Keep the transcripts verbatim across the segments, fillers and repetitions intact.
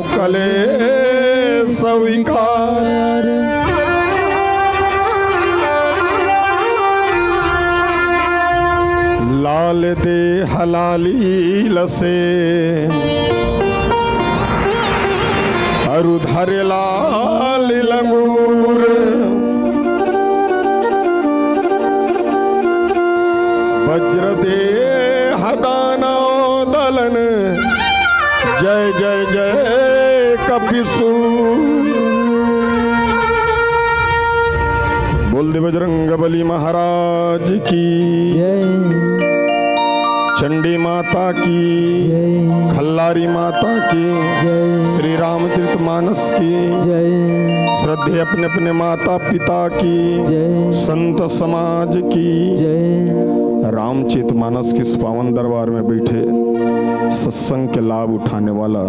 कलेस विकार। लाल देह लालील से अरु धरे लाल लंगूर। वज्र देह दानव दलन जय जय जय कपिसूर। बोल दे बजरंग बली महाराज की, जय। चंडी माता की, जय। खल्लारी माता की, जय। श्री रामचरित मानस की, जय। श्रद्धे अपने अपने माता पिता की, जय। संत समाज की, जय। रामचरित मानस के इस पावन दरबार में बैठे सत्संग के लाभ उठाने वाला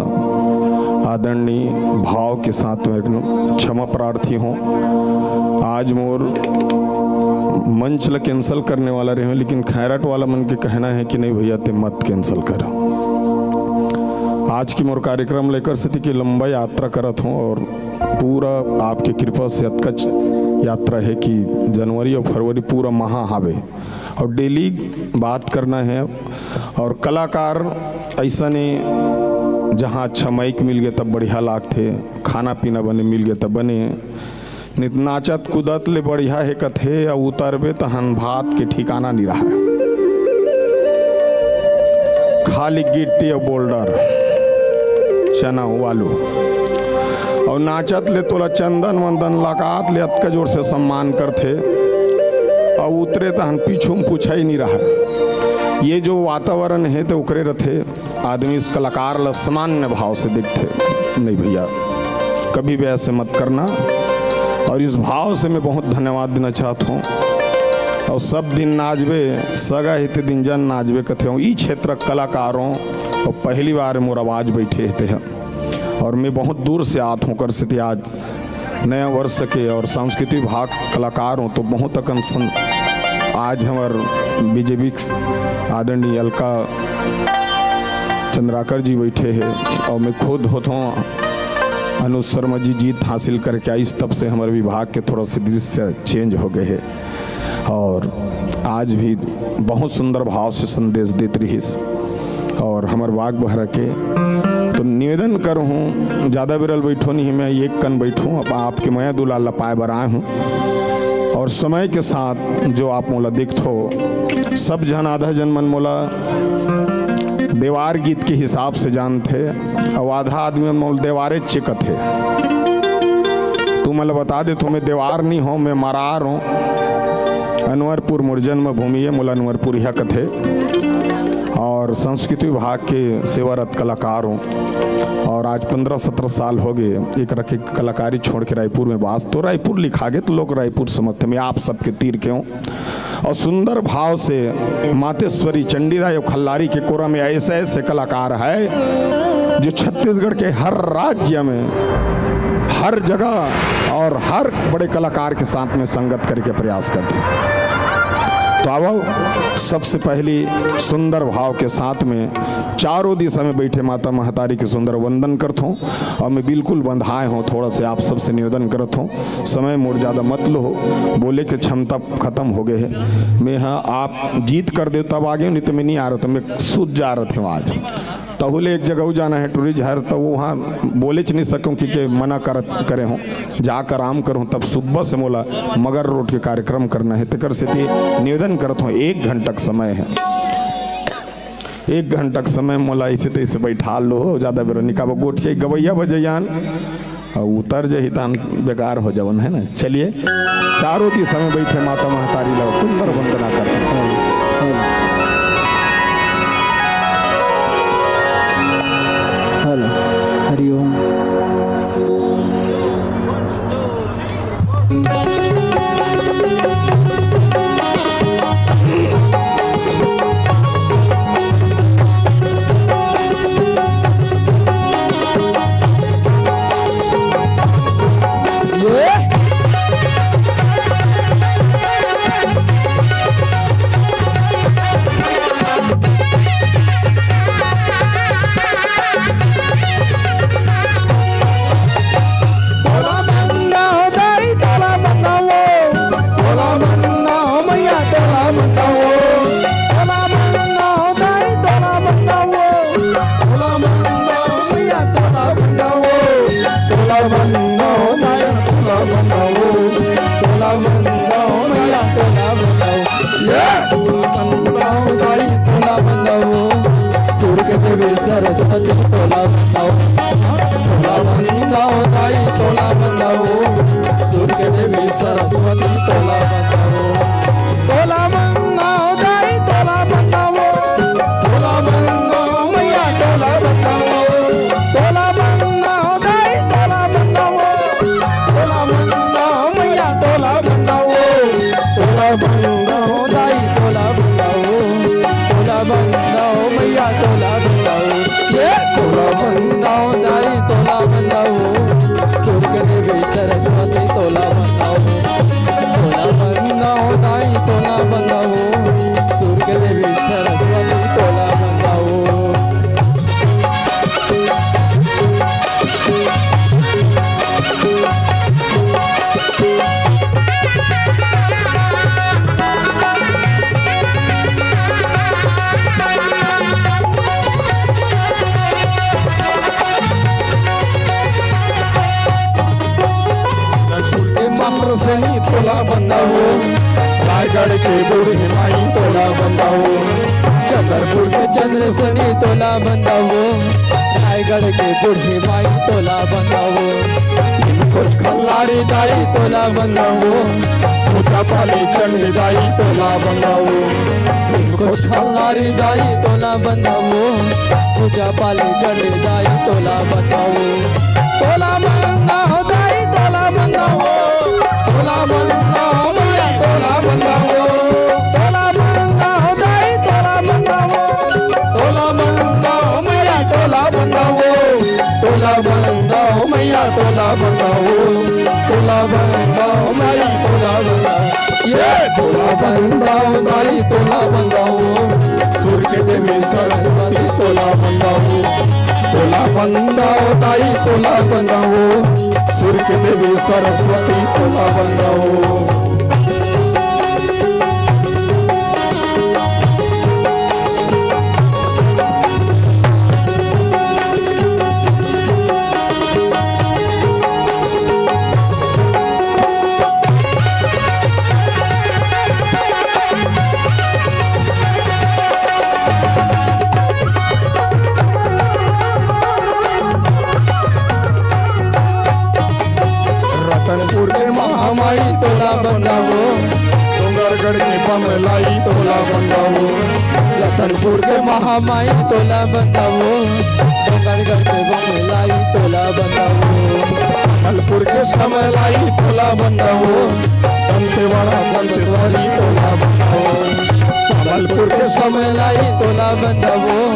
आदरणीय भाव के साथ में एक क्षमा प्रार्थी हूँ। आज मोर मंच ला cancel करने वाला रहे हूँ, लेकिन खैरट वाला मन के कहना है कि नहीं भैया, ते मत cancel कर। आज की मोर कार्यक्रम लेकर स्थिति की लंबा यात्रा करत हूँ और पूरा आपके कृपा से अतकच यात्रा है कि जनवरी और फरवरी पूरा महा हावे और daily बात करना है। और कलाकार ऐसा नहीं, जहाँ अच्छा माइक मिल गया तब बढ़िया लागथे, खाना पीना बने मिल गया तब बने, नहीं तो नाचत कूदत ले बढ़िया हे कथे, अउ उतरबे तहन भात के ठिकाना नहीं रहा। खाली गिट्टी और बोल्डर, चना, आलू। और नाचत ले तोला चंदन वंदन लगात ले अतका जोर से सम्मान करथे, और उतरे तहन पीछू में पूछा ही नहीं रहा। ये जो वातावरण है तो ओकरे रथे, आदमी इस कलाकार ला सामान्य भाव से देखथे। नहीं भैया, कभी भी ऐसे मत करना। और इस भाव से मैं बहुत धन्यवाद देना चाहता हूँ। और सब दिन नाचबे, सगा हित दिन जन नाचबे कथे हूँ। ई क्षेत्र कलाकारों और पहली बार मोर आवाज बैठे हेते हैं। और मैं बहुत दूर से आत हूँ कर स्थिति आज नया वर्ष के और सांस्कृतिक विभाग कलाकार हूँ तो बहुत अकन सन-, आज हमार बीजेपी आदरणीय अलका चंद्राकर जी बैठे हैं और मैं खुद होता हूँ अनुज शर्मा जी जीत हासिल करके आइस, तब से हमारे विभाग के थोड़ा से दृश्य change हो गए हैं। और आज भी बहुत सुंदर भाव से संदेश देत रहिस और हमर बाग बहरा के। तो निवेदन करहूँ, ज़्यादा बेरल बैठो नहीं, मैं एक कन बैठूँ, अब आपके मया दुलार ला पाए बर आए हूँ। और समय के साथ जो आप मोला देखथो, सब झन, आधा झन मन मोला देवार गीत के हिसाब से जानथे, और आधा आदमी मोला देवारे चिकत हे। तुमन ला बता देथों, मैं देवार नहीं हूँ, मैं मरार हूँ। अनवरपुर मोर जन्मभूमि है, मोला अनवरपुरिया कथे। और संस्कृति विभाग के सेवारत कलाकार हूँ। और आज पन्द्रह सत्रह साल हो गए, एक रखे कलाकारी छोड़ के रायपुर में बास, तो रायपुर लिखा गए तो लोग रायपुर समझते। मैं आप सबके तीर के हूँ। और सुंदर भाव से मातेश्वरी चंडीदाई और खल्लारी के कोरा में ऐसे ऐसे कलाकार है जो छत्तीसगढ़ के हर राज्य में, हर जगह और हर बड़े कलाकार के साथ में संगत करके प्रयास करते हैं। तो आओ, सबसे पहली सुंदर भाव के साथ में चारों दिशा में बैठे माता महतारी के सुंदर वंदन करत हूँ। और मैं बिल्कुल बंधाए हूँ, थोड़ा से आप सबसे निवेदन करत हूँ, समय मोर ज़्यादा मत लो, बोले के क्षमता खत्म हो गए है। मैं हाँ, आप जीत कर दे तब आगे, नहीं तो मैं नहीं आ रहा था, मैं सूत जा रहा था आज। तहुले एक जगह जाना है टूरी झर, तो वहाँ बोले च नहीं सकूँ कि, कि मना कर करे हूँ, जाकर आराम करूँ। तब सुबह से मोला मगर रोड के कार्यक्रम करना है, तेकर सेती निवेदन करत हूँ, एक घंटा के समय है। एक घंटा के समय मोला ऐसे तैसे बैठा लो, ज्यादा बेरा निकाबो, गोठ चाहिए गवैया बजैयान, और उतर जही तान बेकार हो जावन, है ना। चलिए, चारों दिशा में बैठे माता महतारी लोग सुंदर वंदना करते हैं। हेलो, हरिओम। सरस्वती तोला बंदावों, तोला बंदावों दाई तोला बंदावों, सुर के देवी सरस्वती तोला बंदावों, तोला बंदावों दाई तोला बंदावों, तोला बंदावों मैया तोला बंदावों, तोला बंदावों दाई तोला बंदावों, तोला बंदावों मैया तोला बंदावों, तोला बंदावों दाई तोला बंदावों, तोला बंदावों मैया तोला बंदावों, ये तोला बंदावों दाई तोला बंदावों, सुर के देवी सरस्वती तोला बंदावों, तोला बंदावों दाई तोला बंदावों, सुर के देवी सरस्वती तोला बंदावों। चंद्रसेनी तोला बंदावों, रायगढ़ के बूढ़ी माई तोला बंदावों, छतरपुर के चंद्रसेनी तोला बंदावों, रायगढ़ के बूढ़ी माई तोला बंदावों, कुछ खल्लारी दाई तोला बंदावों, पूजा पाली चंडी दाई तोला बंदावों, कुछ खल्लारी दाई तोला बंदावों, पूजा पाली चंडी दाई तोला बंदावों, तोला बंदावों दाई तोला बंदावों, तोला बंदावों मैया तोला बंदावों, तोला बंदावों दाई तोला बंदावों, तोला बंदावों मैया तोला बंदावों, तोला बंदावों मैया तोला बंदावों, तोला बंदावों माई तोला बंदावों, ये तोला बंदावों दाई तोला बंदावों, सुर के देवी सरस्वती तोला बंदावों, तोला बंदावों दाई तोला बंदावों, सुर के देवी सरस्वती तोला बंदावों। रतनपुर के महामाई तोला बंदावों, डोंगरगढ़ के बमलाई तोला बंदावों, रतनपुर के महामाई तोला बंदावों, डोंगरगढ़ के बमलाई तोला बंदावों, संबलपुर के समलाई तोला बंदावों, दंतेवाड़ा दंतेश्वरी तोला बंदावों, संबलपुर के समलाई तोला बंदावों,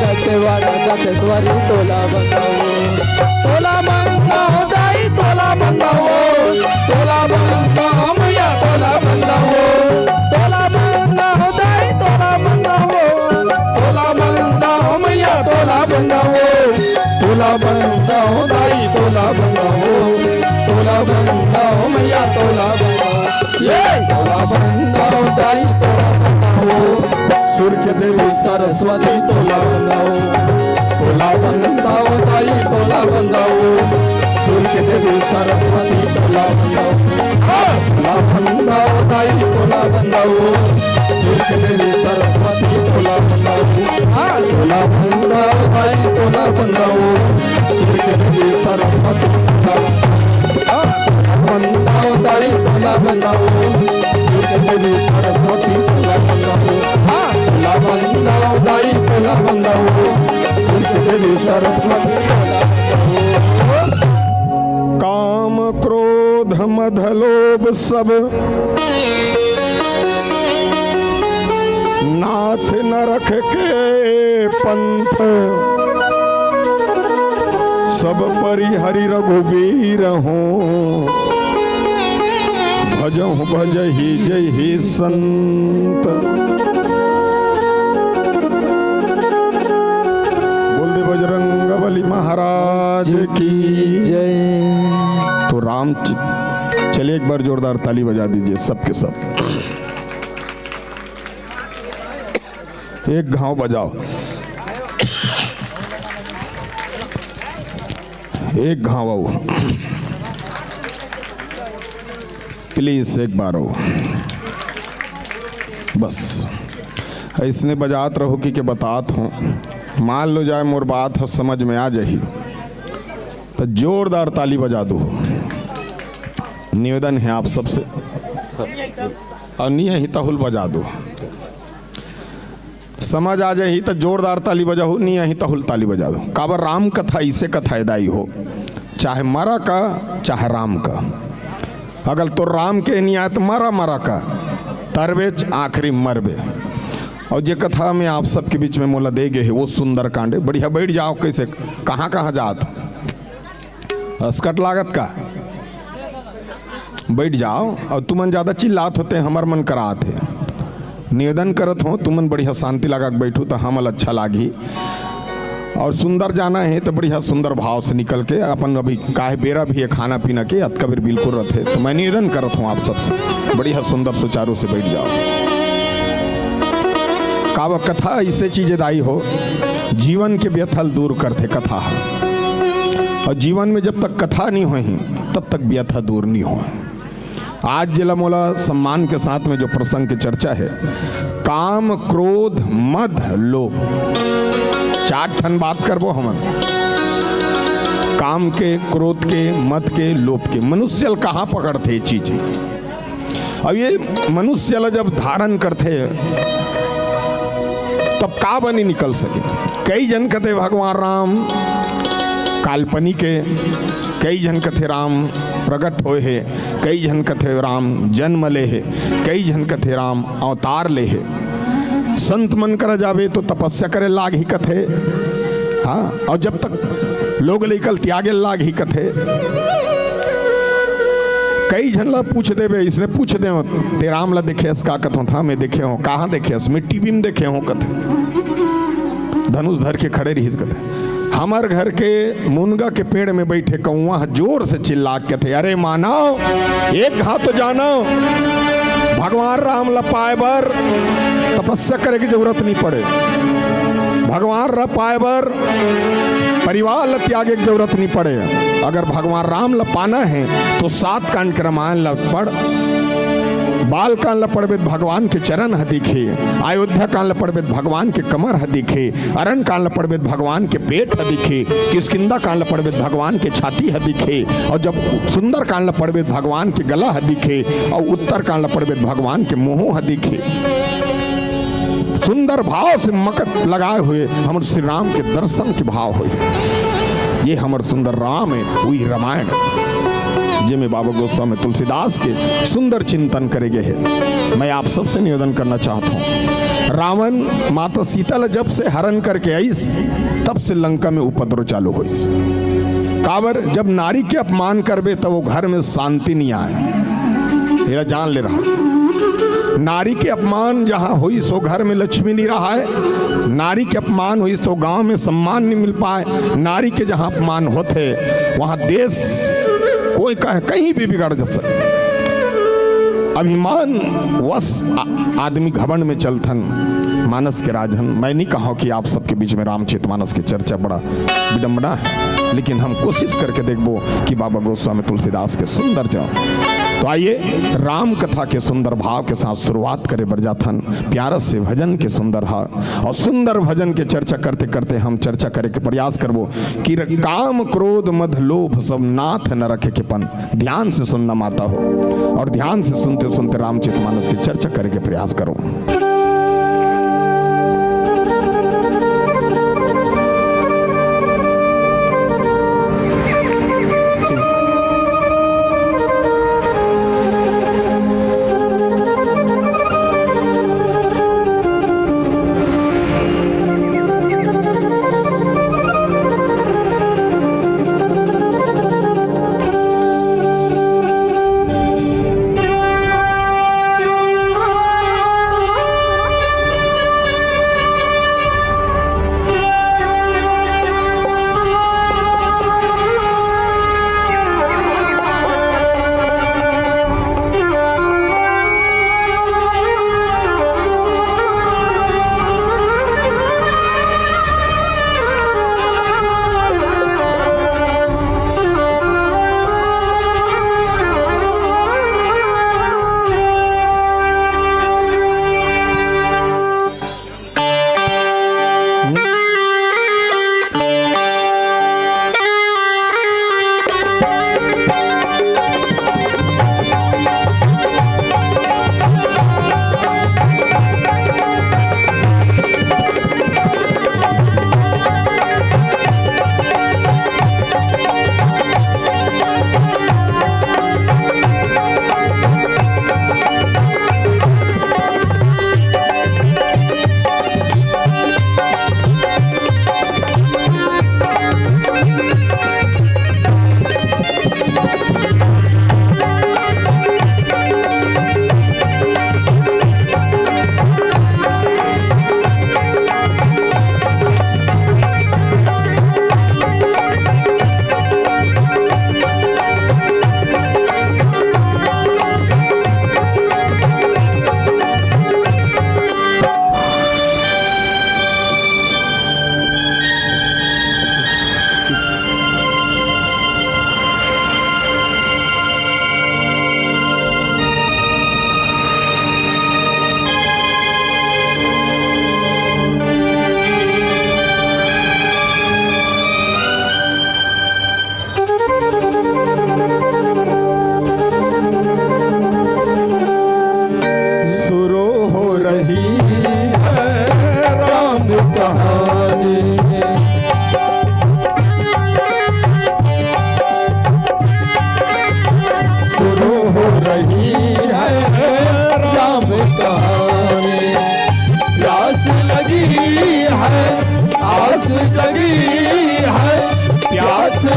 दंतेवाड़ा दंतेश्वरी तोला बंदावों, तोला बंदावों दाई तोला बंदावों, तोला बंदावों मैया तोला बंदावों, तोला बंदावों दाई तोला बंदावों, तोला बंदावों मैया तोला बंदावों, तोला बंदावों दाई तोला बंदावों, तोला बंदावों मैया तोला बंदावों, ये तोला बंदावों दाई तोला बंदावों, सुर के देवी सरस्वती तोला बंदावों, तोला बंदावों दाई तोला बंदावों, सुर के देवी सरस्वती तोला बंदावों, हाँ, तोला बंदावों दाई तोला बंदावों, सुर के देवी सरस्वती तोला बंदावों, हाँ, तोला बंदावों दाई तोला बंदावों, सुर के देवी सरस्वती तोला बंदावों, हाँ, तोला बंदावों दाई तोला बंदावों, सुर के देवी सरस्वती तोला बंदावों, हाँ, तोला बंदावों दाई तोला बंदावों, सुर के देवी सरस्वती तोला बंदावों। काम क्रोध मद लोभ सब नाथ नरक के पंथ, सब परिहरि रघुबीर हों, भजहु भजहि जहि संत। बोल दे बजरंग बली महाराज की। जय। तो राम च-, चलिए एक बार जोरदार ताली बजा दीजिए सबके सब। एक घाव बजाओ, एक घाव आओ। प्लीज एक बार आओ, बस ऐसने बजात रहो कि के बतात हों। मान लो जाए मोर बात ह समझ में आ जाही, त जोरदार ताली बजा दो। निवेदन है आप सबसे, और नहीं ही तहुल बजा दो। समझ आ जाही त जोरदार ताली बजाहू, नहीं आही तहुल ताली बजाहू। काबर राम कथा इसे कथा है दाई हो, चाहे मरा का, चाहे राम का। अगर तो राम के नहीं आए त मरा मरा का, तरबेच आखिरी मरबे। और जे कथा में आप सबके बीच में मोला दे गए है वो सुंदरकांड है। बढ़िया बैठ जाओ, कैसे कहाँ कहाँ जात हो? असकट लागत का? बैठ जाओ। और तुमन ज्यादा चिल्लात होते, हमर मन करात है। निवेदन करत हो, तुमन बढ़िया शांति लगा के बैठू त हमल अच्छा लागी। और सुंदर जाना है तो बढ़िया सुंदर भाव से निकल के अपन, अभी काहे बेरा भी है खाना पीना के, अतका बेर बिल्कुल रहते। तो मैं निवेदन करत हूँ आप सबसे, बढ़िया सुंदर सुचारू से बैठ जाओ। काबर कथा ऐसे चीज है दाई हो, जीवन के व्यथा ल दूर करथे कथा ह। और जीवन में जब तक कथा नहीं होही, तब तक व्यथा दूर नहीं हो। आज जेला मोला सम्मान के साथ में जो प्रसंग के चर्चा है, काम, क्रोध, मद, लोभ, चार ठन बात करबो हमन। काम के, क्रोध के, मद के, लोभ के। मनुष्य ल कहाँ पकड़थे ये चीज? अब ये मनुष्य ल जब धारण करथे, तब का बनी निकल सके? कई झन कथे भगवान राम काल्पनिक है, कई झन कथे राम प्रगट होए हे, कई झन कथे राम जन्म ले हे, कई झन कथे राम अवतार ले हे। संत मन करा जाबे तो तपस्या करे लाग ही कथे, हाँ, और जब तक लोग लइका ल त्यागे लाग ही कथे। कई झन ला पूछ देबे, इसने पूछ दे, "ते राम ला देखे हस का?" कथों, "था मैं देखे हों।" "कहाँ देखे हस?" "मैं टीवी में देखे हों," कथे। धनुष धर के खड़े रहिस कथे। हमर घर के मुनगा के पेड़ में बैठे कौआ ह जोर से चिल्ला के कथे, "अरे मानव, एक घाव तो जानव, भगवान राम ला पाए बर तपस्या करे के जरूरत नहीं पड़े, भगवान ला पाए बर परिवार ला त्यागे के जरूरत नहीं पड़े। अगर भगवान राम ला पाना है तो सात कांड के रामायण ला पढ़, बाल कांड ला पढ़बे त भगवान के चरण ह दिखे, अयोध्या कांड ला पढ़बे त भगवान के कमर ह दिखे, अरण कांड ला पढ़बे त भगवान के पेट ह दिखे, किष्किंधा कांड ला पढ़बे त भगवान के छाती ह दिखे, और जब सुंदर कांड ला पढ़बे त भगवान के गला ह दिखे, और उत्तर कांड ला पढ़बे त भगवान के मुंह ह दिखे।" सुंदर भाव से मकट लगाए हुए हमर श्री राम के दर्शन के भाव होए। ये हमर सुंदर राम है, वही रामायण है, जेमे बाबा गोस्वामी तुलसीदास के सुंदर चिंतन करे गए हैं। मैं आप सबसे निवेदन करना चाहता हूँ, रावण माता सीता ला जब से हरण करके आइस, तब से लंका में उपद्रव चालू होइस। काबर, जब नारी के अपमान करबे, तब वो घर में शांति नहीं आए। एला जान ले रहा। नारी के अपमान जहाँ होइस, वो घर में लक्ष्मी नहीं रहा है। नारी के अपमान होइस, तो गांव में सम्मान नहीं मिल पाए। नारी के जहाँ अपमान होथे, वहाँ देश कोई कहे, कहीं भी बिगड़ जा सके। अभिमान वश आ-, आदमी घमंड में चलथन। मानस के राजन, मैं नहीं कहा कि आप सबके बीच में रामचरित मानस की चर्चा बड़ा विडंबना है, लेकिन हम कोशिश करके देखबो कि बाबा गोस्वामी तुलसीदास के सुंदर जो। तो आइए, राम कथा के सुंदर भाव के साथ शुरुआत करे बर जाथन। प्यारा से भजन के सुंदर हा, और सुंदर भजन के चर्चा करते करते हम चर्चा करे के प्रयास करबो कि र-, काम, क्रोध, मद, लोभ सब नाथ न रखे के पन। ध्यान से सुनना माता हो, और ध्यान से सुनते सुनते रामचरित मानस की चर्चा करे के प्रयास करो।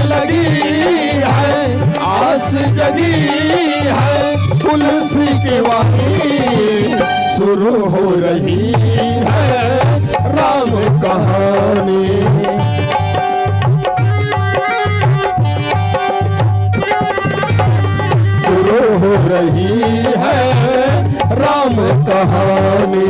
लगी है, आस जगी है, तुलसी की वाणी शुरू हो रही है राम कहानी। शुरू हो रही है राम कहानी।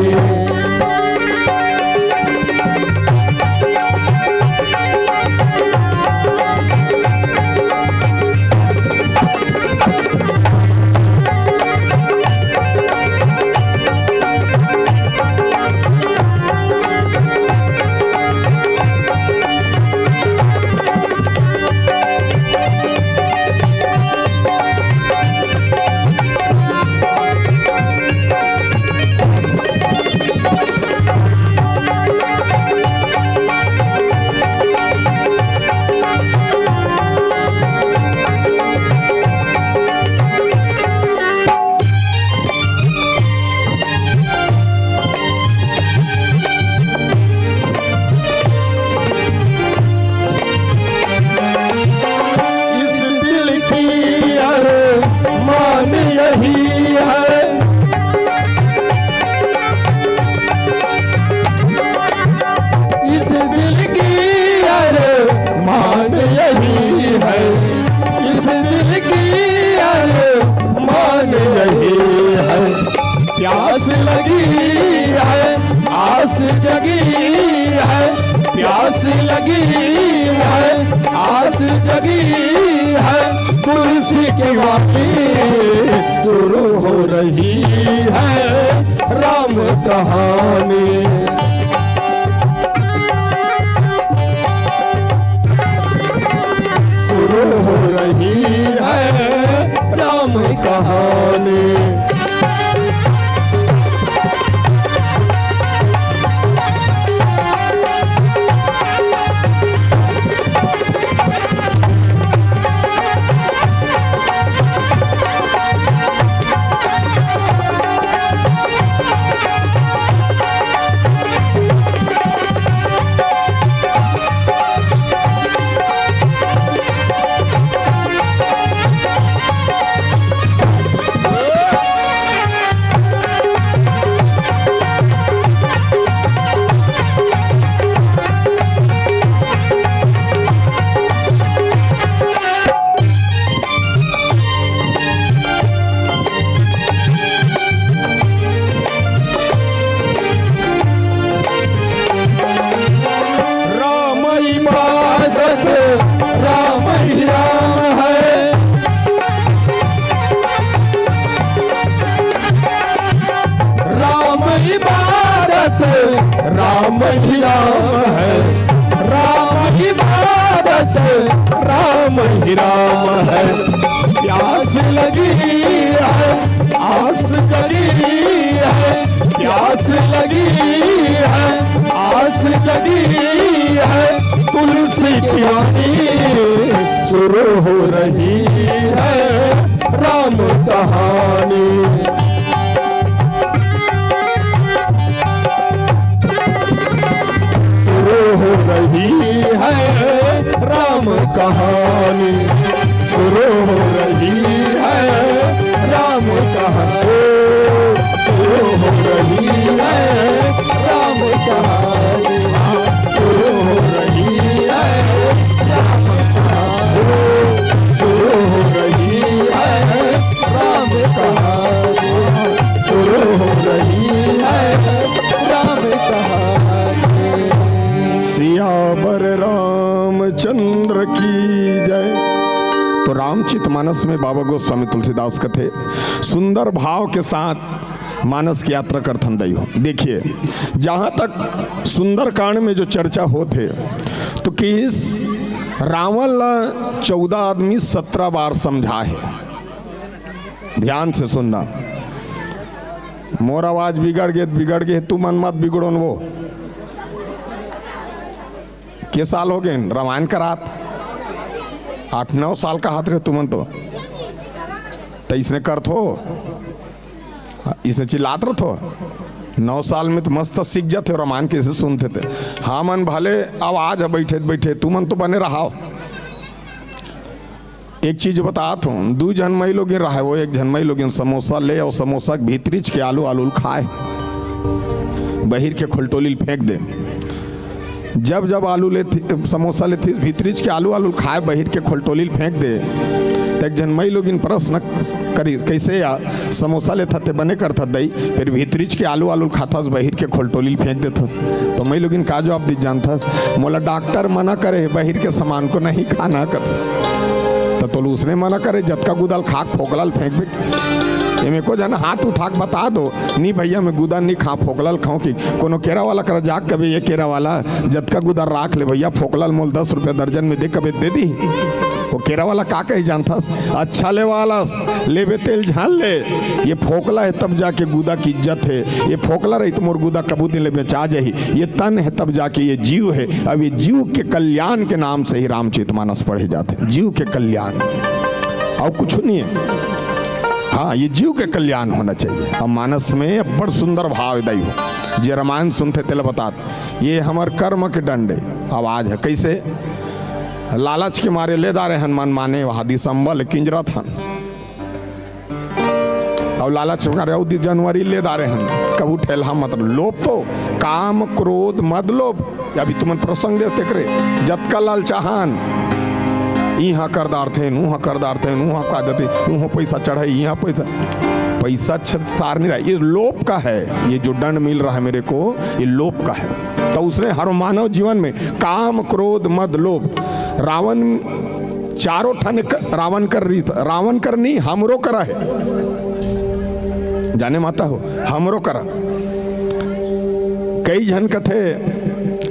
इस दिल की अरमान यही है, इस दिल की अरमान यही है, इस दिल की अरमान यही है। प्यास लगी है, आस जगी है, प्यास लगी है, आस जगी है, तुलसी की वाणी शुरू हो रही है राम कहानी। शुरू हो रही है राम कहानी। राम इबादत, राम ही राम है। राम इबादत, राम ही राम है। राम इबादत, राम ही राम है। प्यास लगी है, आस जगी है, प्यास लगी है, आस जगी है, तुलसी की वाणी शुरू हो रही है राम कहानी। शुरू हो रही है राम कहानी, शुरू हो रही है राम कहानी, शुरू हो रही है राम कहानी, शुरू हो रही है राम कहानी, शुरू हो रही है राम कहानी, शुरू हो रही है राम कहानी। सियावर रामचंद्र की जय। तो रामचित मानस में बाबा गोस्वामी तुलसीदास कथे, सुंदर भाव के साथ मानस की यात्रा करथन दई हो। देखिए, जहाँ तक सुंदरकांड में जो चर्चा होत हे, तो किस रावण ला चौदह आदमी सत्रह बार समझा हे। ध्यान से सुनना, मोर आवाज बिगड़ गे, बिगड़ गे, तुमन मत बिगड़ो न वो। के साल हो गए रामायण करात? आठ नौ साल कहात रहे तुमन तो। त इसने करथो, इसने चिल्लात रथो। नौ साल में तो मस्त सीख जाते हो रामायण कैसे सुनते थे। हमन भले आवाज ह बैठे बैठे, तुमन तो बने रहाव। एक चीज बतात हूँ, दू झन मई लोगिन रहे, वो एक झन मई लोगिन समोसा ले अउ समोसा के भीतरीच के आलू, आलू ल खाए, बहिर के खोलटोली ल फेंक दे। जब जब आलू लेथी, समोसा लेथी, भीतरीच के आलू, आलू ल खाए, बहिर के खोलटोली ल फेंक दे। त एक झन मई लोगिन प्रश्न करी, "कैसे या समोसा लेथा ते बने करथा दई, फिर भीतरीच के आलू, आलू ल खाथस, बहिर के खोलटोली ल फेंक देथस।" तो मई लोगिन का जवाब दी जानथस? "मोला डॉक्टर मना करे हे, बहिर के सामान को नहीं खाना," कथे। त तोला उसने मना करे, जतका गुदा ल खा के फोकला ल फेंकबे। एमे को झन हाथ उठा के बता दो, "नी भैया, मैं गुदा नी खा, फोकला ल खाऊं।" कि कोनो केरा वाला करा जाके कबे, "ये केरा वाला, जतका गुदा राख ले भैया, फोकला ल मोल दस रुपया दर्जन में दे," कबे दे दी? वो केरा वाला का कही जानथस? "अच्छा ले वालस, लेबे तेल झान ले, ये फोकला है तब जाके गुदा की इज्जत है, ये फोकला रही तो मोर गुदा कबू दिन ले बेचा जाही, ये तन है तब जाके ये जीव है।" अब ये जीव के कल्याण के नाम से ही रामचरित मानस पढ़े जाथे, जीव के कल्याण, अउ कुछ नहीं है। हाँ, ये जीव के कल्याण होना चाहिए। अब मानस में बड़ सुंदर भाव दई हो, जे रामायण सुनथे तेला बतात, ये हमर कर्म के डंडे आवाज है। कैसे? लालच के मारे ले दारे हन मन माने वहा दिसंबर ले किंजरत हन। अउ लालच के मारे अउ दी जनवरी ले दारे हन। कभू ठेलहा मत लोभ तो काम, क्रोध, मद, लोभ। अभी तुमन प्रसंग देते करे, जतका लाल चाहन, इहाँ कर दारथे, उहाँ कर दारथे, उहाँ का देते, उहाँ पैसा चढ़ाई, इहाँ पैसा, पैसा छ-, सार नहीं रहा। ये लोभ का है, ये जो दंड मिल रहा है मेरे को, ये लोभ का है। तो उसने हर मानव जीवन में काम, क्रोध, मद, लोभ, रावण चारों ठन क-, रावण कर रीत, रावण कर नहीं, हमरो करा है। जाने माता हो, हमरो करा। कई झन कथे,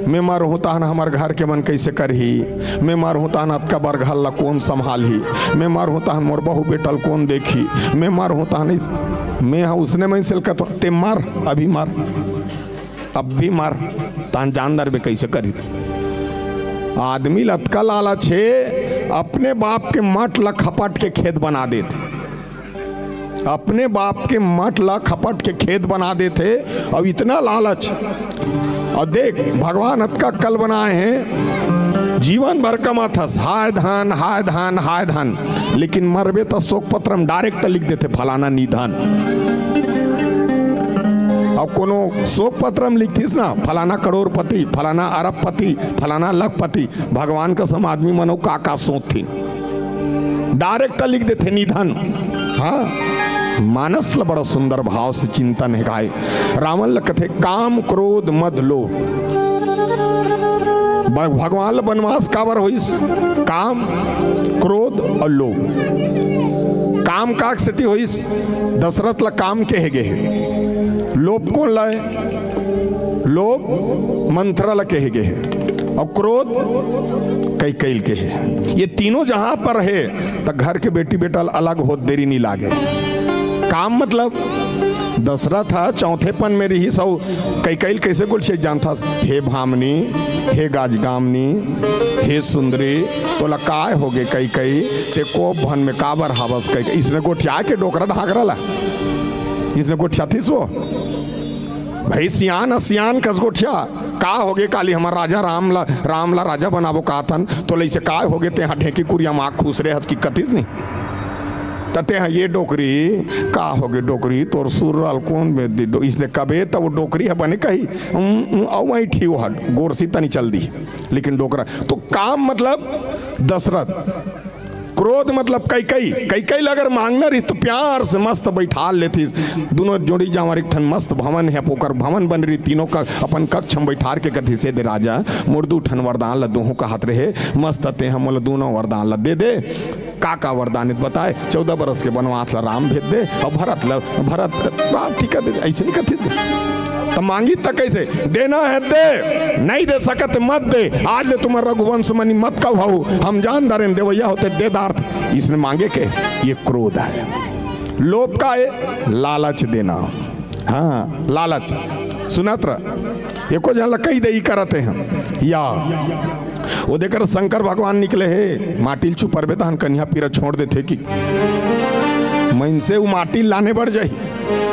"मैं मरहूं तहन हमर घर के मन कैसे करही? मैं मरहूं तहन अतका बड़ घर ला कौन संभालही? मैं मरहूं तहन मोर बहू बेटा ल कौन देखही? मैं मरहूं तहन इस-," मैं हा उसने मन से कथों, "ते मर, अभी मर, अब भी मर, तहन जान दरबे कैसे करही।" आदमी ल अतका लालच हे, अपने बाप के मठ ला खपट के खेत बना देथे। अपने बाप के मठ ला खपट के खेत बना देथे, अउ इतना लालच। अउ देख, भगवान अतका अक्कल बनाए हे, जीवन भर कमाथस, हाय धन, हाय धन, हाय धन, लेकिन मरबे त शोक पत्र में direct लिख देथे, "फलाना निधन।" अउ कोनो शोक पत्र में लिखथिस ना, "फलाना करोड़पति, फलाना अरबपति, फलाना लखपति," भगवान कसम आदमी मन अउ का का सोचथे। Direct लिख देथे निधन। हाँ, मानस ल बड़ा सुंदर भाव से चिंतन हे। काय रावण ल कथे, काम, क्रोध, मद, लोभ। ब-, भगवान ल बनवास काबर होइस? काम, क्रोध अउ लोभ। काम का सेती होइस? दशरथ ल काम केहे गे हे। लोभ कोन ल हे? लोभ मंथरा ल केहे गे हे, अउ क्रोध कैकई ल केहे। ये तीनों जहां पर हे, त घर के बेटी बेटा ल अलग होत देरी नहीं लागे। काम मतलब दशरथ ह चौथेपन में रिहिस, अउ कैकई ल कैसे गोठियाइस जानथस? "हे भामनी, हे गाजगामनी, हे सुंदरी, तोला काय होगे कैकई? ते कोप भन में काबर हावस कैकई?" इसने गोठिया के डोकरा ढाकरा ला, इसने गोठियाथिस वो। भाई सियान ह सियान कस गोठिया, "का होगे काली हमर राजा राम ला, राम ला राजा बनाबो काथन, तोला इसे काय होगे, तेहा ढेंकी कुरिया मा खुसरे हस कि कथिस नहीं?" त तेहा ये डोकरी, "का होगे डोकरी, तोर सुर राल कोन में दी डो-," इसने कबे त वो डोकरी ह बने कही, "उम, उम, अउ वहीं ठी वो हट, गोरसी तनी चल दी।" लेकिन डोकरा, तो काम मतलब दशरथ, क्रोध मतलब कैकई। कैकई ल अगर मांगना रही तो प्यार से मस्त बैठाल लेथिस। दोनों जोड़ी जांवर एक ठन मस्त भवन हे, ओकर भवन बन रही, तीनों का अपन कक्ष में बैठार के कथिस, "ए दे राजा, मोर दू ठन वरदान ल दोहूं कहत रहे, मस्त तेहा मोला दोनों वरदान ल दे दे।" का का वरदान हे बताए, चौदह बरस के बनवास ल राम भेज दे, अउ भरत ल, भरत राम टीका दे दे, ऐसे नहीं कथिस। त मांगी त कैसे? "देना है दे, नहीं दे सकत मत दे, आज ले तुमर रघुवंश मनी मत कबहू, हम जान दारेन देवैया होते दे दारत।" इसने मांगे के, ये क्रोध है। लोभ का है? लालच देना। हाँ, लालच। सुनत रह, एको झन ल कही दे, "ई करत हे हम।" या वो देकर शंकर भगवान निकले हे, माटी ल चुपरबे तहन कनिहा पीरा छोड़ देथे कि मइनसे वो माटी ल लाने बर जाही,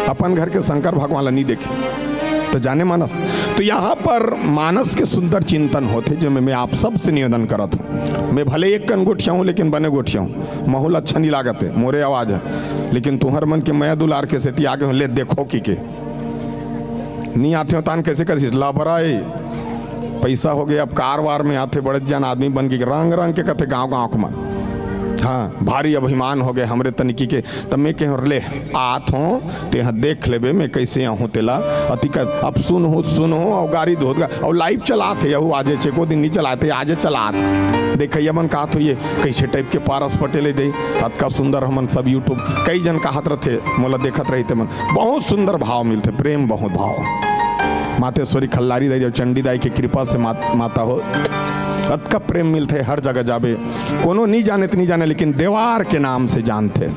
अपन घर के शंकर भगवान ल नहीं देखे। तो जाने मानस, तो यहाँ पर मानस के सुंदर चिंतन होथे, जेमे मैं आप सबसे निवेदन करत हूँ। मैं भले एक कन गोठिया हूँ, लेकिन बने गोठिया हूँ। महूँ ल अच्छा नहीं लागत है, मोरे आवाज है, लेकिन तुहर मन के मया दुलार के सेती आगे हूँ। ले देखो कि के नहीं आते हो तान कैसे कैसे लबराए पैसा हो गए। अब कार वार में आते बड़े जन आदमी बन के रंग रंग के कथे गाँव गाँव के मन। हाँ, भारी अभिमान हो गए हमरे तनिकी के। तब मैं कह ले आत हो, तेहा देख लेबे मैं कैसे आहूँ तेला। अतिक अब सुनहूँ सुनहूँ और गारी धोत गा और लाइव चलात हे। यहू आजे चेको दिन नहीं चलाते, आजे चलात। देखइया मन कहत हो ये कैसे टाइप के पारस पटेल हे दे, अतका सुंदर हमन सब YouTube कई जन कहत रथे, मोला देखत रहिते मन। बहुत सुंदर भाव मिलथे, प्रेम बहुत भाव। मातेश्वरी खल्लारी दाई और चंडी दाई के कृपा से मात-, माता हो, अतका प्रेम मिलथे हर जगह जाबे। कोनो नहीं जाने तो नहीं जाने, लेकिन देवार के नाम से जानथे।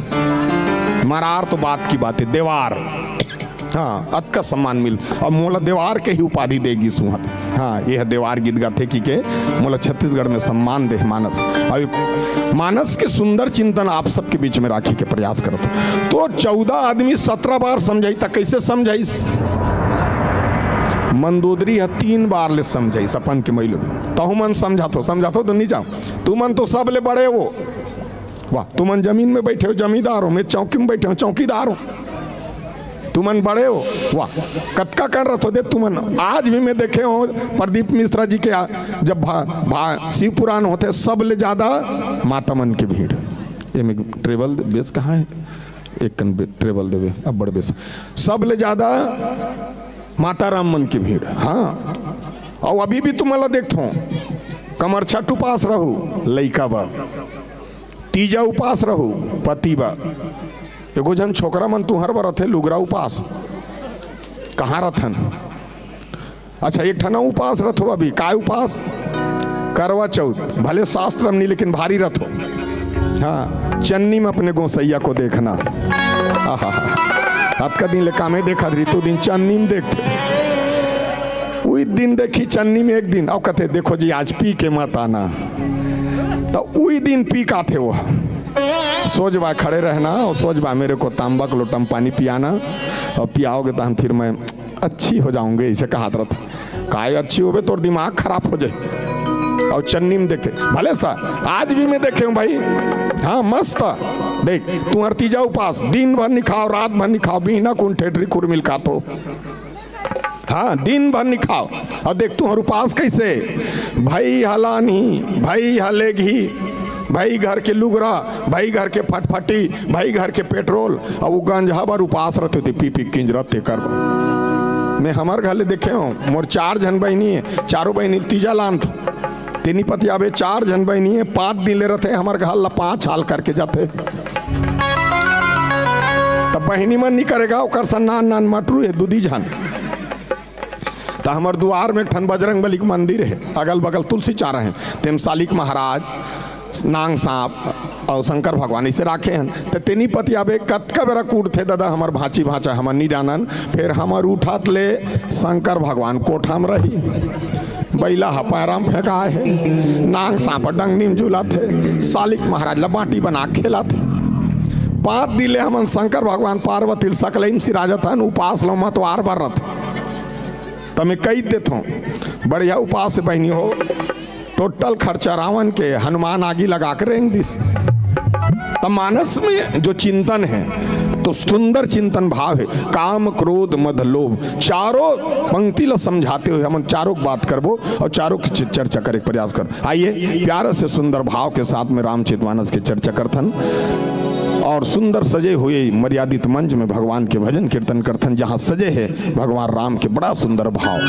मरार तो बात की बात है, देवार। हाँ, अतका सम्मान मिल, अब मोला देवार के ही उपाधि दे गिस उहाँ। हाँ, यह देवार गीत गाथे कि के मोला छत्तीसगढ़ में सम्मान दे मानस। अब मानस के सुंदर चिंतन आप सबके बीच में राखे के प्रयास करत हो। तो चौदह आदमी सत्रह बार समझाई, त कैसे समझाइस? मंदोदरी ह तीन बार ले समझाइस अपन के मइलो। तहु मन समझात हो, समझात हो तो नहीं जाओ। तुमन तो सब ले बड़े हो। वाह, तुमन जमीन में बैठे हो, जमींदार हो, मैं चौकी में बैठे हो, चौकीदार हो। तुमन बड़े हो, वाह। कतका कन रथो दे तुमन। आज भी मैं देखे हो प्रदीप मिश्रा जी के आ-, जब भा, भा, शिव पुराण होथे, सब ले ज्यादा माता मन के भीड़। ये में ट्रेवल बेस कहाँ है? एक कन बे-, ट्रेवल देवे, अब बड़ बेस। सब ले ज्यादा माता राम मन के भीड़। हाँ, और अभी भी तुमन ला देखथो, कमरछठ उपास रहू, लइका बा। तीजा उपास रहू, पति बा। एगो झन छोकरा मन तुहर बर रथे, लुगरा उपास। कहाँ रथन? अच्छा, एक ठन उपास रथो अभी। काय उपास? करवा चौथ। भले शास्त्र में नहीं, लेकिन भारी रथो। हाँ, चन्नी में अपने गोसैया को देखना। आहा, अतका दिन ले कामे देखत रही, तू दिन चन्नी में देखते। उही दिन देखी चन्नी में एक दिन, अउ कथे, "देखो जी, आज पी के मत आना।" तो उही दिन पी के आथे वो। सोझ बा खड़े रहना और सोझ बा मेरे को तांबा के लोटा में पानी पियाना और पियाओगे तहन फिर मैं अच्छी हो जाऊंगी, ऐसे कहत रथे। काय अच्छी होबे, तोर दिमाग खराब हो जाए। और चन्नी में देखे, भले सा, आज भी मैं देखे हूँ भाई। हाँ, मस्त। देख, तुहर तीजा उपास, दिन भर नहीं खाओ, रात भर नहीं खाओ, बिहना कुन ठेठरी खुरमिल खाथो। हाँ, दिन भर नहीं खाओ। और देख, तुहर उपास कैसे? भाई हलानी, भाई हलेगही, भाई घर के लुगरा, भाई घर के फटफटी, भाई घर के पेट्रोल, और वो गंजहा बर उपास रथे, पी पी किंजरत तेकर बर। मैं हमर घर ले देखे हूँ, मोर चार झन बहिनी है, चारों बहिनी तीजा लानथो। तेनी पति आबे चार झन बहिनी है, पाँच दिन ले रथे, हमर घर ला पाँच हाल करके जाथे। तब बहिनी मन नहीं करेगा, ओकर सन नान नान मटरू है, दूधी झन। त हमर दुआर में एक ठन बजरंग बली के मंदिर है, अगल बगल तुलसी चारा है, तेम सालिक महाराज, नांग सांप और शंकर भगवान इसे राखे हन। त तेनी पति आबे कतका बेरा कूटथे दादा, हमर भांची भांचा हमन नी जानन, फिर हमर उठत ले शंकर भगवान कोठा में रही, बैला ह पैरा में फेंकाए है, नांग सांप डंगनी में झुलत है, सालिक महाराज ला बाटी बना के खेलत है। पाँच दिन ले हमन शंकर भगवान पार्वती ल सकलई में सिराजत हन, उपास लो मतवार बर रथ। त मैं कही देथों, बढ़िया उपास से बहिनी हो, टोटल खर्चा रावण के, हनुमान आगी लगा के रेंग दिस। त मानस में जो चिंतन है, तो सुंदर चिंतन भाव है, काम, क्रोध, मद, लोभ, चारों पंक्ति ला समझाते हुए हमन चारों की बात करबो और चारों की च-, चर्चा करे के प्रयास करबो। आइए, प्यारे से सुंदर भाव के साथ में रामचरित मानस के चर्चा करथन और सुंदर सजे हुए मर्यादित मंच में भगवान के भजन कीर्तन करथन, जहाँ सजे है भगवान राम के बड़ा सुंदर भाव।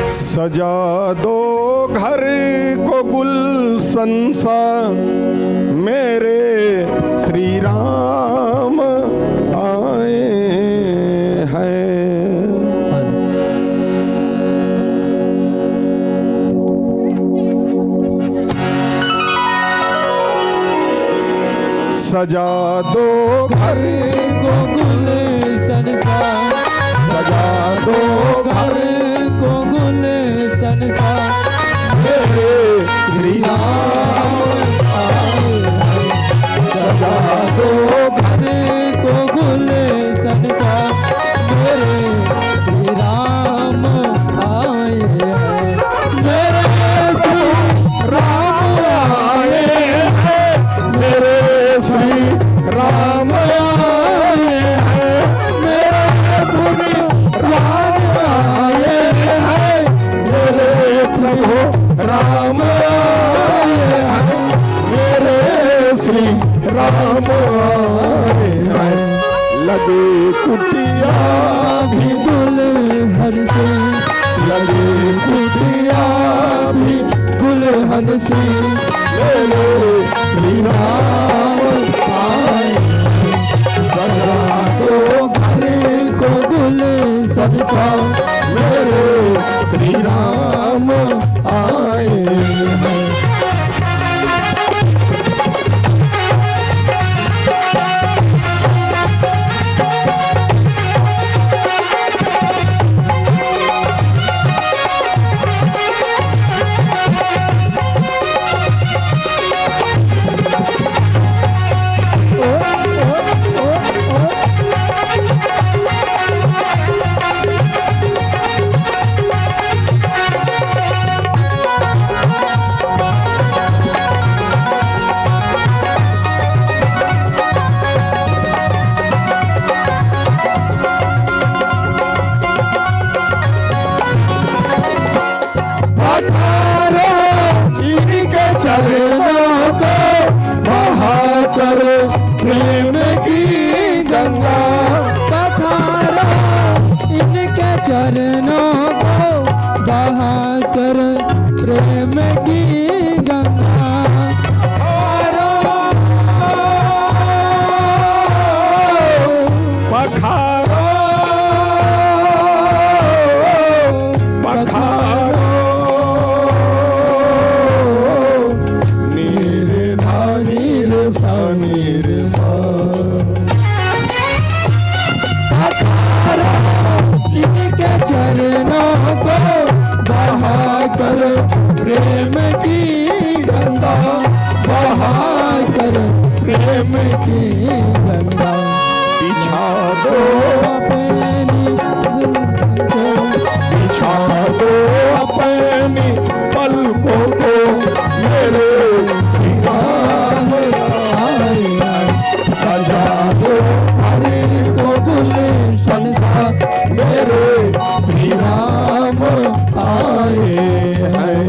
सजा दो घर को गुलशन सा, मेरे श्री राम आए हैं। सजा दो घर को गुलशन सा, सजा दो घर को गुलशन सा। मेरे श्री राम आए हैं, सजा दो घर को गुलशन सा। मेरे श्री राम आए हैं, मेरे श्री राम आए हैं, मेरे श्री राम आए हैं, मेरे पुनि राम आए हैं, मेरे प्रभु राम आए हैं, मेरे श्री राम आए हैं। लगे कुटिया भी दुल्हन से, लगे कुटिया भी दुल्हन से, मेरे श्री राम आए। सजा दो घर को गुलशन सा, मेरे श्री राम आए हैं। पखारो इनके चरणों को, बहाकर प्रेम की गंगा। पखारो इनके चरणों को, बहाकर प्रेम की गंगा। पखारो, पखारो, नीर धा नीर सा नीर सा। पखारो इनके चरणों को, बहाकर प्रेम की गंगा, बहाकर प्रेम की गंगा। बिछा दो अपनी, बिछा दो अपनी पलकों को, मेरे श्री राम आए। सजा दो हरे को गुलशन सा, मेरे श्री राम आए हैं।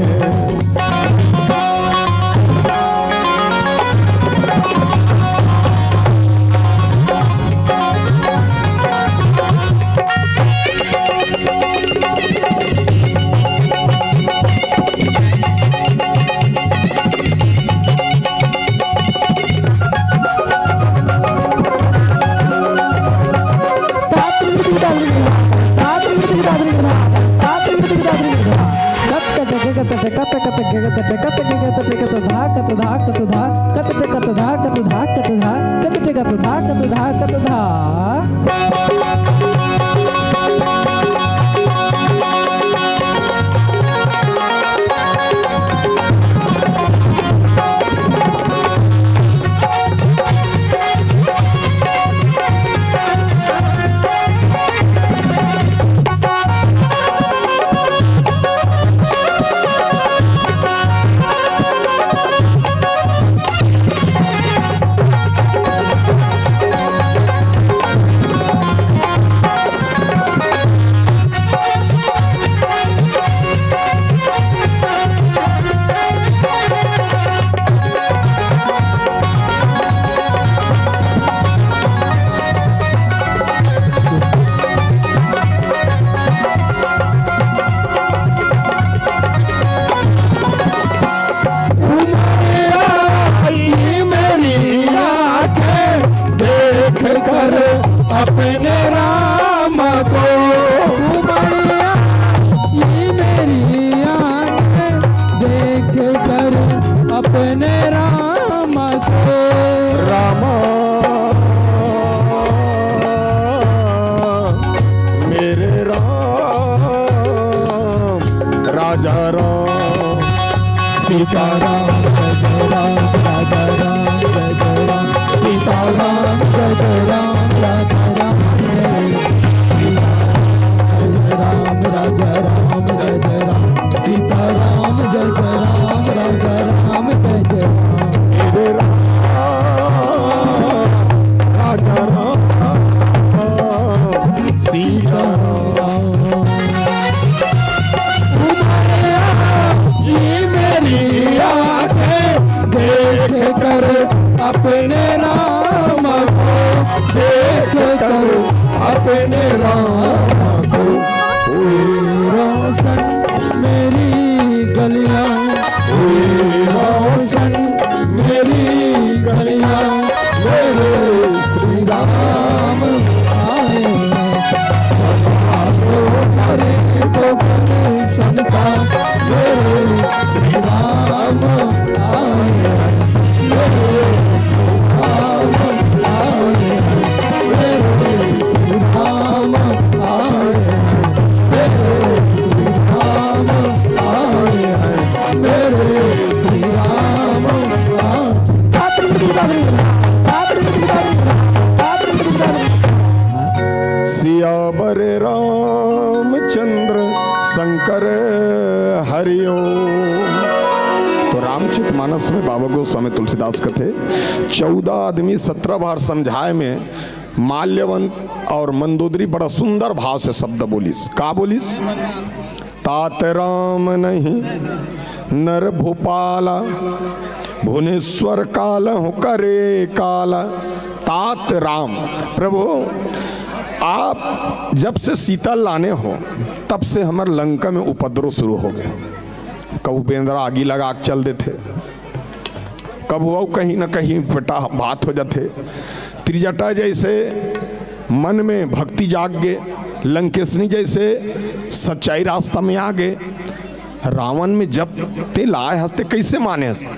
अपने राम को देख कर, अपने राम को। हुई रोशन मेरी गलियां, हुई रोशन मेरी गलियां, मेरे श्री राम आए हैं। सदा को करे तो संसार, मेरे श्री राम आए हैं। सियावर रामचंद्र शंकर हरिओ। तो रामचरित मानस में बाबा गोस्वामी तुलसीदास कथे, चौदह आदमी सत्रह बार समझाए में माल्यवंत और मंदोदरी बड़ा सुंदर भाव से शब्द बोलिस। का बोलिस? तात राम नहीं नर भूपाला, भुवनेश्वर कालहु करे काला। तात राम, प्रभु, आप जब से सीता लाने हो, तब से हमर लंका में उपद्रव शुरू हो गए। कहूँ बेंदरा आगी लगा के चल देथे, कभू अउ कहीं न कहीं बेटा बात हो जाथे। त्रिजटा जैसे मन में भक्ति जाग गे, लंकेशनी जैसे सच्चाई रास्ता में आ गे। रावण में जब ते लाए हस ते कैसे माने हस?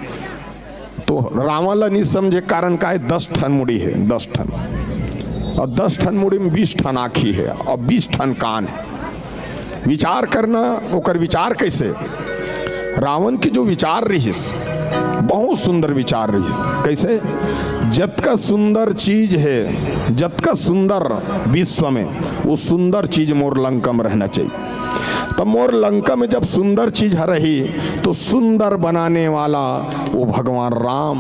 तो रावण ला नहीं समझे, कारण का है? दस ठन मुड़ी है, दस ठन, और दस ठन मुड़ी में बीस ठन आँखी है और बीस ठन कान है। विचार करना, ओकर विचार कैसे? रावण के जो विचार रहिस, बहुत सुंदर विचार रहिस। कैसे? जतका सुंदर चीज है, जतका सुंदर विश्व में, वो सुंदर चीज मोर लंका में रहना चाहिए। तब मोर लंका में जब सुंदर चीज ह रही, तो सुंदर बनाने वाला वो भगवान राम,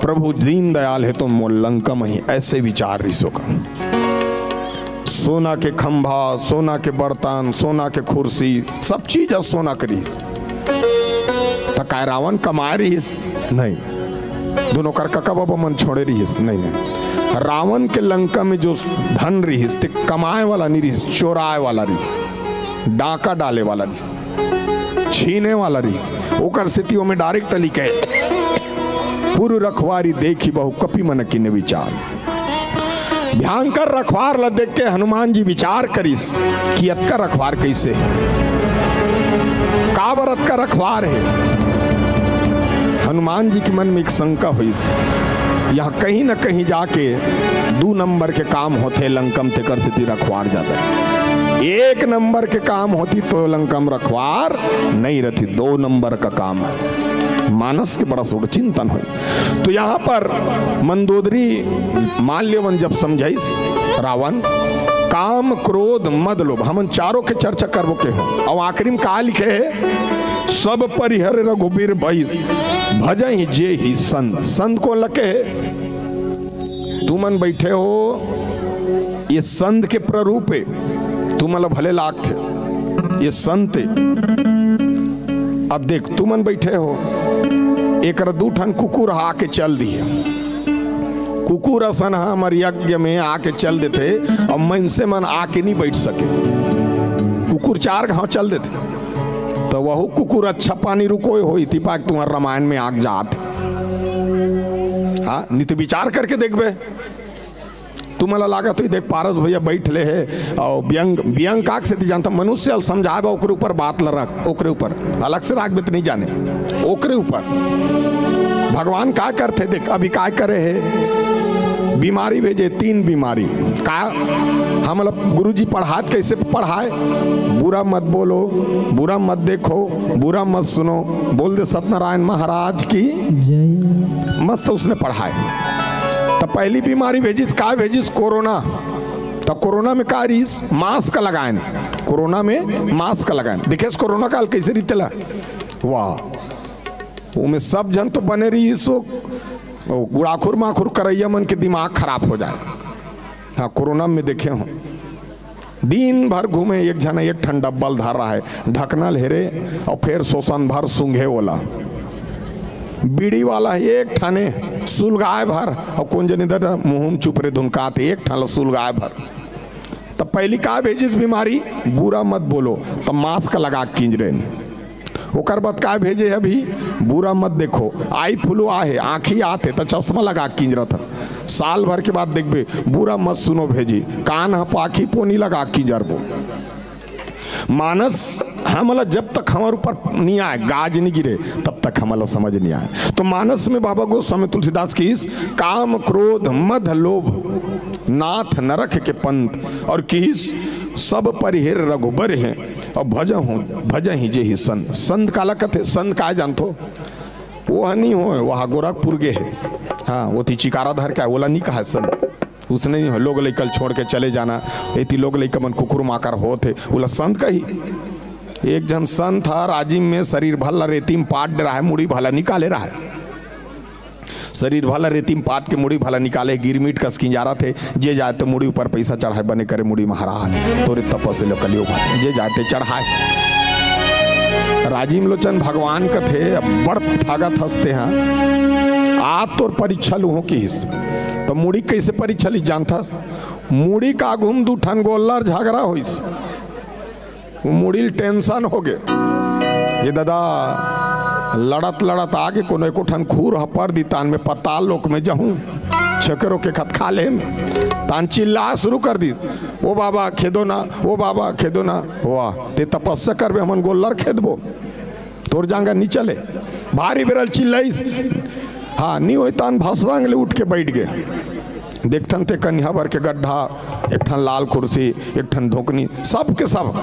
प्रभु दीनदयाल है, तो मोर लंका में ही, ऐसे विचार रहिस ओकर। सोना के खंभा, सोना के बर्तन, सोना के कुर्सी, सब चीज ह सोना के रहिस। त काय रावण कमाए रहिस? नहीं। दोनों कर कका बाबा मन छोड़े रहिस? नहीं, नहीं। रावण के लंका में जो धन रहिस, ते कमाए वाला नहीं रहिस, चोराए वाला रहिस, डाका डाले वाला रहिस, छीने वाला रहिस। ओकर सेती ओमे direct लिखे, "पुर रखवारी देखि बहु कपि मन कीन्हे विचार।" भयंकर रखवार ला देख के हनुमान जी विचार करिस कि अतका रखवार कैसे है, काबर अतका रखवार है। हनुमान जी के मन में एक शंका होइस, यहाँ कहीं न कहीं जाके दू नंबर के काम होथे लंका म, तेकर सेती रखवार जादा है। एक नंबर के काम होती तो लंका म रखवार नहीं रहती, दो नंबर का काम है। मानस के बड़ा सोच चिंतन होई। तो यहाँ पर मंदोदरी माल्यवन जब समझाइस रावण, काम, क्रोध, मद, लोभ, हमन चारों के चर्चा करबो के हो। और आखिरी में का लिखे है? "सब परिहर रघुबीर भई, भजहि जेहि संत।" संत कोन ल कहे? तुमन बैठे हो, ये संत के प्ररूप है, तुमन ल भले लागथे, ये संत है। अब देख, तुमन बैठे हो, एकर दू ठन कुकुर ह आके चल दिए। कुकुर असन ह हमर यज्ञ में आके चल देथे, अब मनसे मन आके नहीं बैठ सके। कुकुर चार घाव चल देथे, तो वहू कुकुर अच्छा पानी रुकोय होई, तिपाक तुम्हार रामायण में आग जात। हाँ, नहीं तो विचार करके देखबे। तुमन ला लागत होही, देख, पारस भैया बैठ ले हे, और व्यंग, व्यंग काक सेती जानता, मनुष्य ल समझाए बा, ओकरे ऊपर बात ल रख, ओकरे ऊपर, अलग से राखबे त नहीं जाने, ओकरे ऊपर। भगवान का करथे, देख, अभी का करे हे, बीमारी भेजे, तीन बीमारी। का हमला गुरुजी पढ़ात, कैसे पढ़ाए? बुरा मत बोलो, बुरा मत देखो, बुरा मत सुनो, बोल दे सत्यनारायण महाराज की जय। मस्त उसने पढ़ाए। त पहली बीमारी भेजिस, का भेजिस? कोरोना। त कोरोना में का रहिस? मास्क लगाएन। कोरोना में मास्क लगाएन। देखेस कोरोना काल कैसे रहिथे ला? वाह, ओमे सब झन तो बने रहिस, वो, वो गुड़ाखुर माखुर करैया मन के दिमाग खराब हो जाए। हाँ, कोरोना में देखे हो, दिन भर घूमे, एक झन एक ठन डब्बा ल धर रहा है, ढकना ल हेरे, और फिर सोसन भर सूंघे ओला। बीड़ी वाला एक ठाने सुलगाय भर, अउ कोन जनी ददा मुंह म चुपरे धुनकात एक ठान ल सुलगाय भर। त पहिली का भेजिस बीमारी, बुरा मत बोलो, त मास्क लगा के किंजरेन। ओकर बाद का भेजे हे अभी, बुरा मत देखो, आई फ्लू आहे, आँखी आत हे, त चश्मा लगा के किंजरत हन। साल भर के बाद देखबे, बुरा मत सुनो भेजी, कान ह पाखी पोनी लगा के किंजरबो। मानस हमला जब तक हमर ऊपर नहीं आए, गाज नहीं गिरे, तब तक हमला समझ नहीं आए। तो मानस में बाबा गोस्वामी तुलसीदास किहिस, काम क्रोध मद लोभ नाथ नरक के पंथ, और किहिस, सब परिहेर रघुबर हैं, और भजहु भजहि जेहि संत। संत काला कथे? संत काय जानथो? वो ह नहीं होय, वह गोरखपुर गे हे। हाँ, वो ती चिकारा धर के आए, ओला नहीं कहा संत। उसने नहीं, लोग लइका ल छोड़ के चले जाना, एती लोग लइका मन कुकुर माकर होत हे, ओला संत कही? एक झन संत ह राजिम में शरीर भर ला रेती म पाट डे रहय, मुड़ी भर ला निकाले रहय। शरीर भर ला रेती म पाट के मुड़ी भर ला निकाले, गिरमिट कस किंजारत हे, जे जाय त मुड़ी ऊपर पैसा चढ़ाय, बने करे मुड़ी महाराज, तोरे तपस्या ले कलियुग म जे जाय ते चढ़ाय। राजिम लोचन भगवान कथे, बड़ ठागत हस ते हा, आज तोर परीक्षा लूहों किहिस। त मुड़ी कइसे परीक्षा लिस जानथस? मुड़ी का आघू म दू ठन गोल्लर झगरा होइस, वो मुड़ी ल टेंशन होगे। ये ददा, लड़त लड़त आगे कोनो एको ठन खूर ह पर दी, तान में पताल लोक में जहूं, छेकरो के खत खा ले, तान चिल्ला शुरू कर दी, "ओ बाबा खेदो ना, ओ बाबा खेदो ना।" वाह, ते तपस्या करबे, हमन गोल्लर खेदबो? तोर जांगर नी चले। भारी बेरा ल चिल्लाइस, हाँ, नी होय तान भसरंग ले उठ के बैठ गे। देखथन ते कनिहा भर के गड्ढा, एक ठन लाल कुर्सी, एक ठन धोकनी, सब के सब।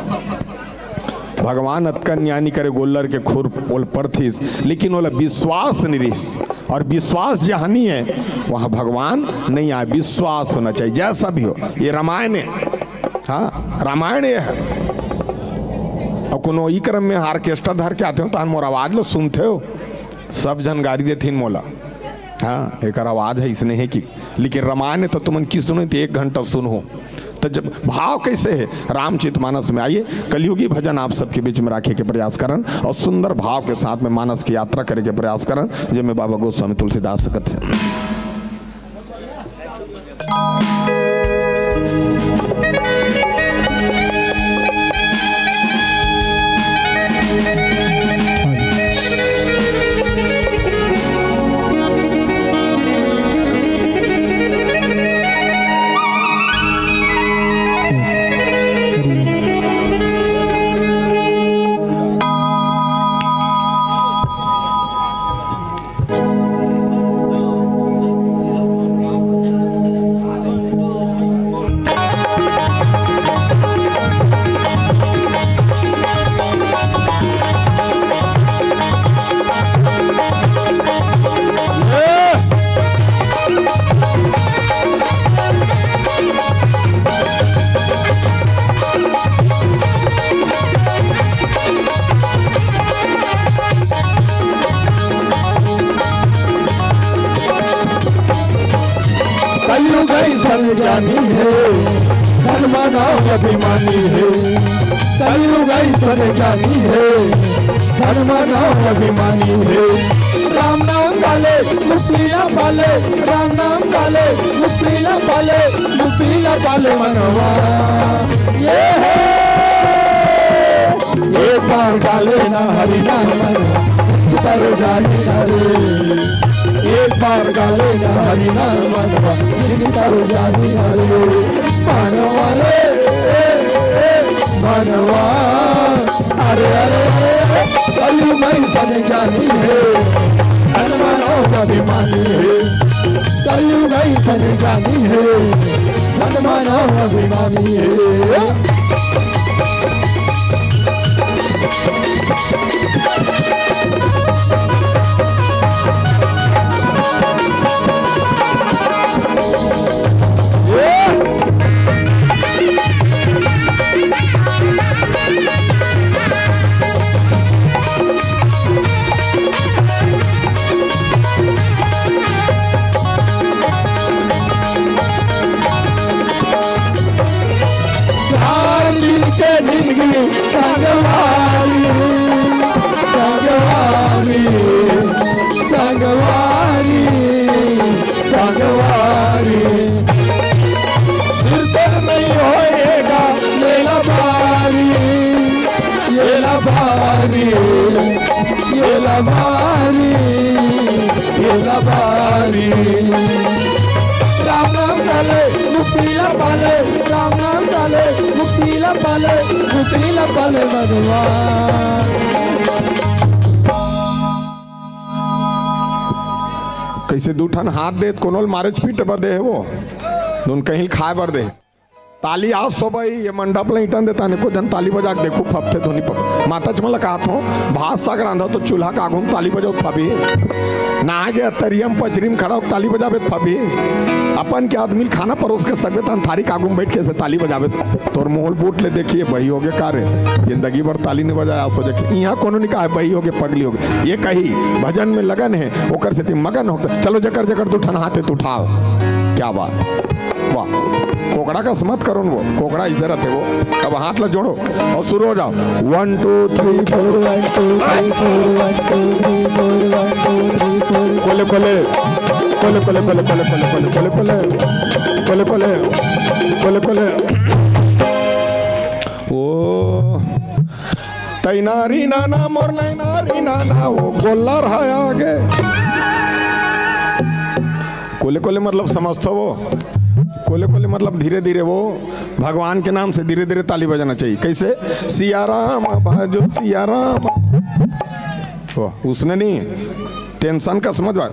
भगवान अतका न्याय नी करे, गोल्लर के खुर ओल परथिस, लेकिन ओला विश्वास नी रिहिस। और विश्वास जहाँ नी हे, वहाँ भगवान नहीं आए। विश्वास होना चाहिए, जैसा भी हो। ये रामायण हे, हाँ, रामायण ये हे। अउ कोनो ई क्रम में orchestra धर के आते हो, तहन मोर आवाज ल सुनते हो, सब झन गारी देथिन मोला। हाँ, एकर आवाज हे इसने हे कि, लेकिन रामायण तो तुमन की सुनो तो एक घंटा सुनो। तो जब भाव कैसे हे रामचरित मानस में, आइए कलयुगी भजन आप सबके बीच में राखे के प्रयास करन और सुंदर भाव के साथ में मानस की यात्रा करे के प्रयास करन, जेमे बाबा गोस्वामी तुलसीदास कथे। कलयुग अइसन ज्ञानी हे, धन मानव अभिमानी हे। कलयुग अइसन ज्ञानी हे, धन मानव अभिमानी हे। राम नाम वाले मुक्ति ना पाले, राम नाम वाले मुक्ति ना पाले, मुक्ति ना पाले मनवा। ये हे। एक बार गाले ना हरि नाम मनवा, तर जाही ना रे। एक बार गाले ना हरि नाम मनवा, जिन तर जाही ना रे। मानवा रे, मानवा, अरे, अरे, अरे, कलयुग अइसन ज्ञानी हे, धन मानव अभिमानी हे। कलयुग अइसन ज्ञानी हे, धन मानव अभिमानी हे। चार दिन के जिंदगी संगवारी, संगवारी, सिरदर्द नहीं होएगा, ये ला भारी, ये ला भारी, ये ला भारी, ये ला भारी। राम नाम डाले, मुक्ति ला पाले, राम नाम डाले, मुक्ति ला पाले, मुक्ति ला पाले भगवान। कइसे दू ठन हाथ देत, कोनो ल मारेच पीटे बर दे हे वो, नून कहीं ल खाए बर दे। ताली आज सबई, ये मंडप ल ईंटन देता, ने को जन ताली बजा के देखू, फपथे धुनी फप। माता चमन ल कहत हो, भात साग रांधा तो चूल्हा के आगू म ताली बजाओ फबी। ना गे तरिया म पचरी म खड़ा होके ताली बजाबे त फबी। अपन के आदमी ल खाना परोस के सकबे तहन थारी के आगू म बैठ के ऐसे ताली बजाबे त तोर मुंह ल बूट ले देखिए, बही होगे का रे? जिंदगी भर ताली नहीं बजाया, सोचे कि इहाँ कोनो नहीं कहा बही होगे, पगली होगे। ये कही भजन में लगन है, ओकर सेती मगन होके, चलो जकर जकर दू ठन हाथ है, तू उठाओ। क्या बात, वाह। कोकड़ा कस मत करो न वो, कोकड़ा ऐसे रहते वो। अब हाथ ला जोड़ो और शुरू हो जाओ। One, two, three, four, one, two, three, four, one, two, three, four, one, two, three, four। कोले, कोले, कोले, कोले। ओ, तैनारी नाना मोर नैनारी नाना, वो गोल्लर है आगे। कोले, कोले मतलब समझ तो वो। कोले, कोले मतलब धीरे, धीरे वो। भगवान के नाम से धीरे धीरे ताली बजाना चाहिए। कैसे? सिया राम बाजो सिया राम। वो उसने नहीं, टेंशन का समझ बा।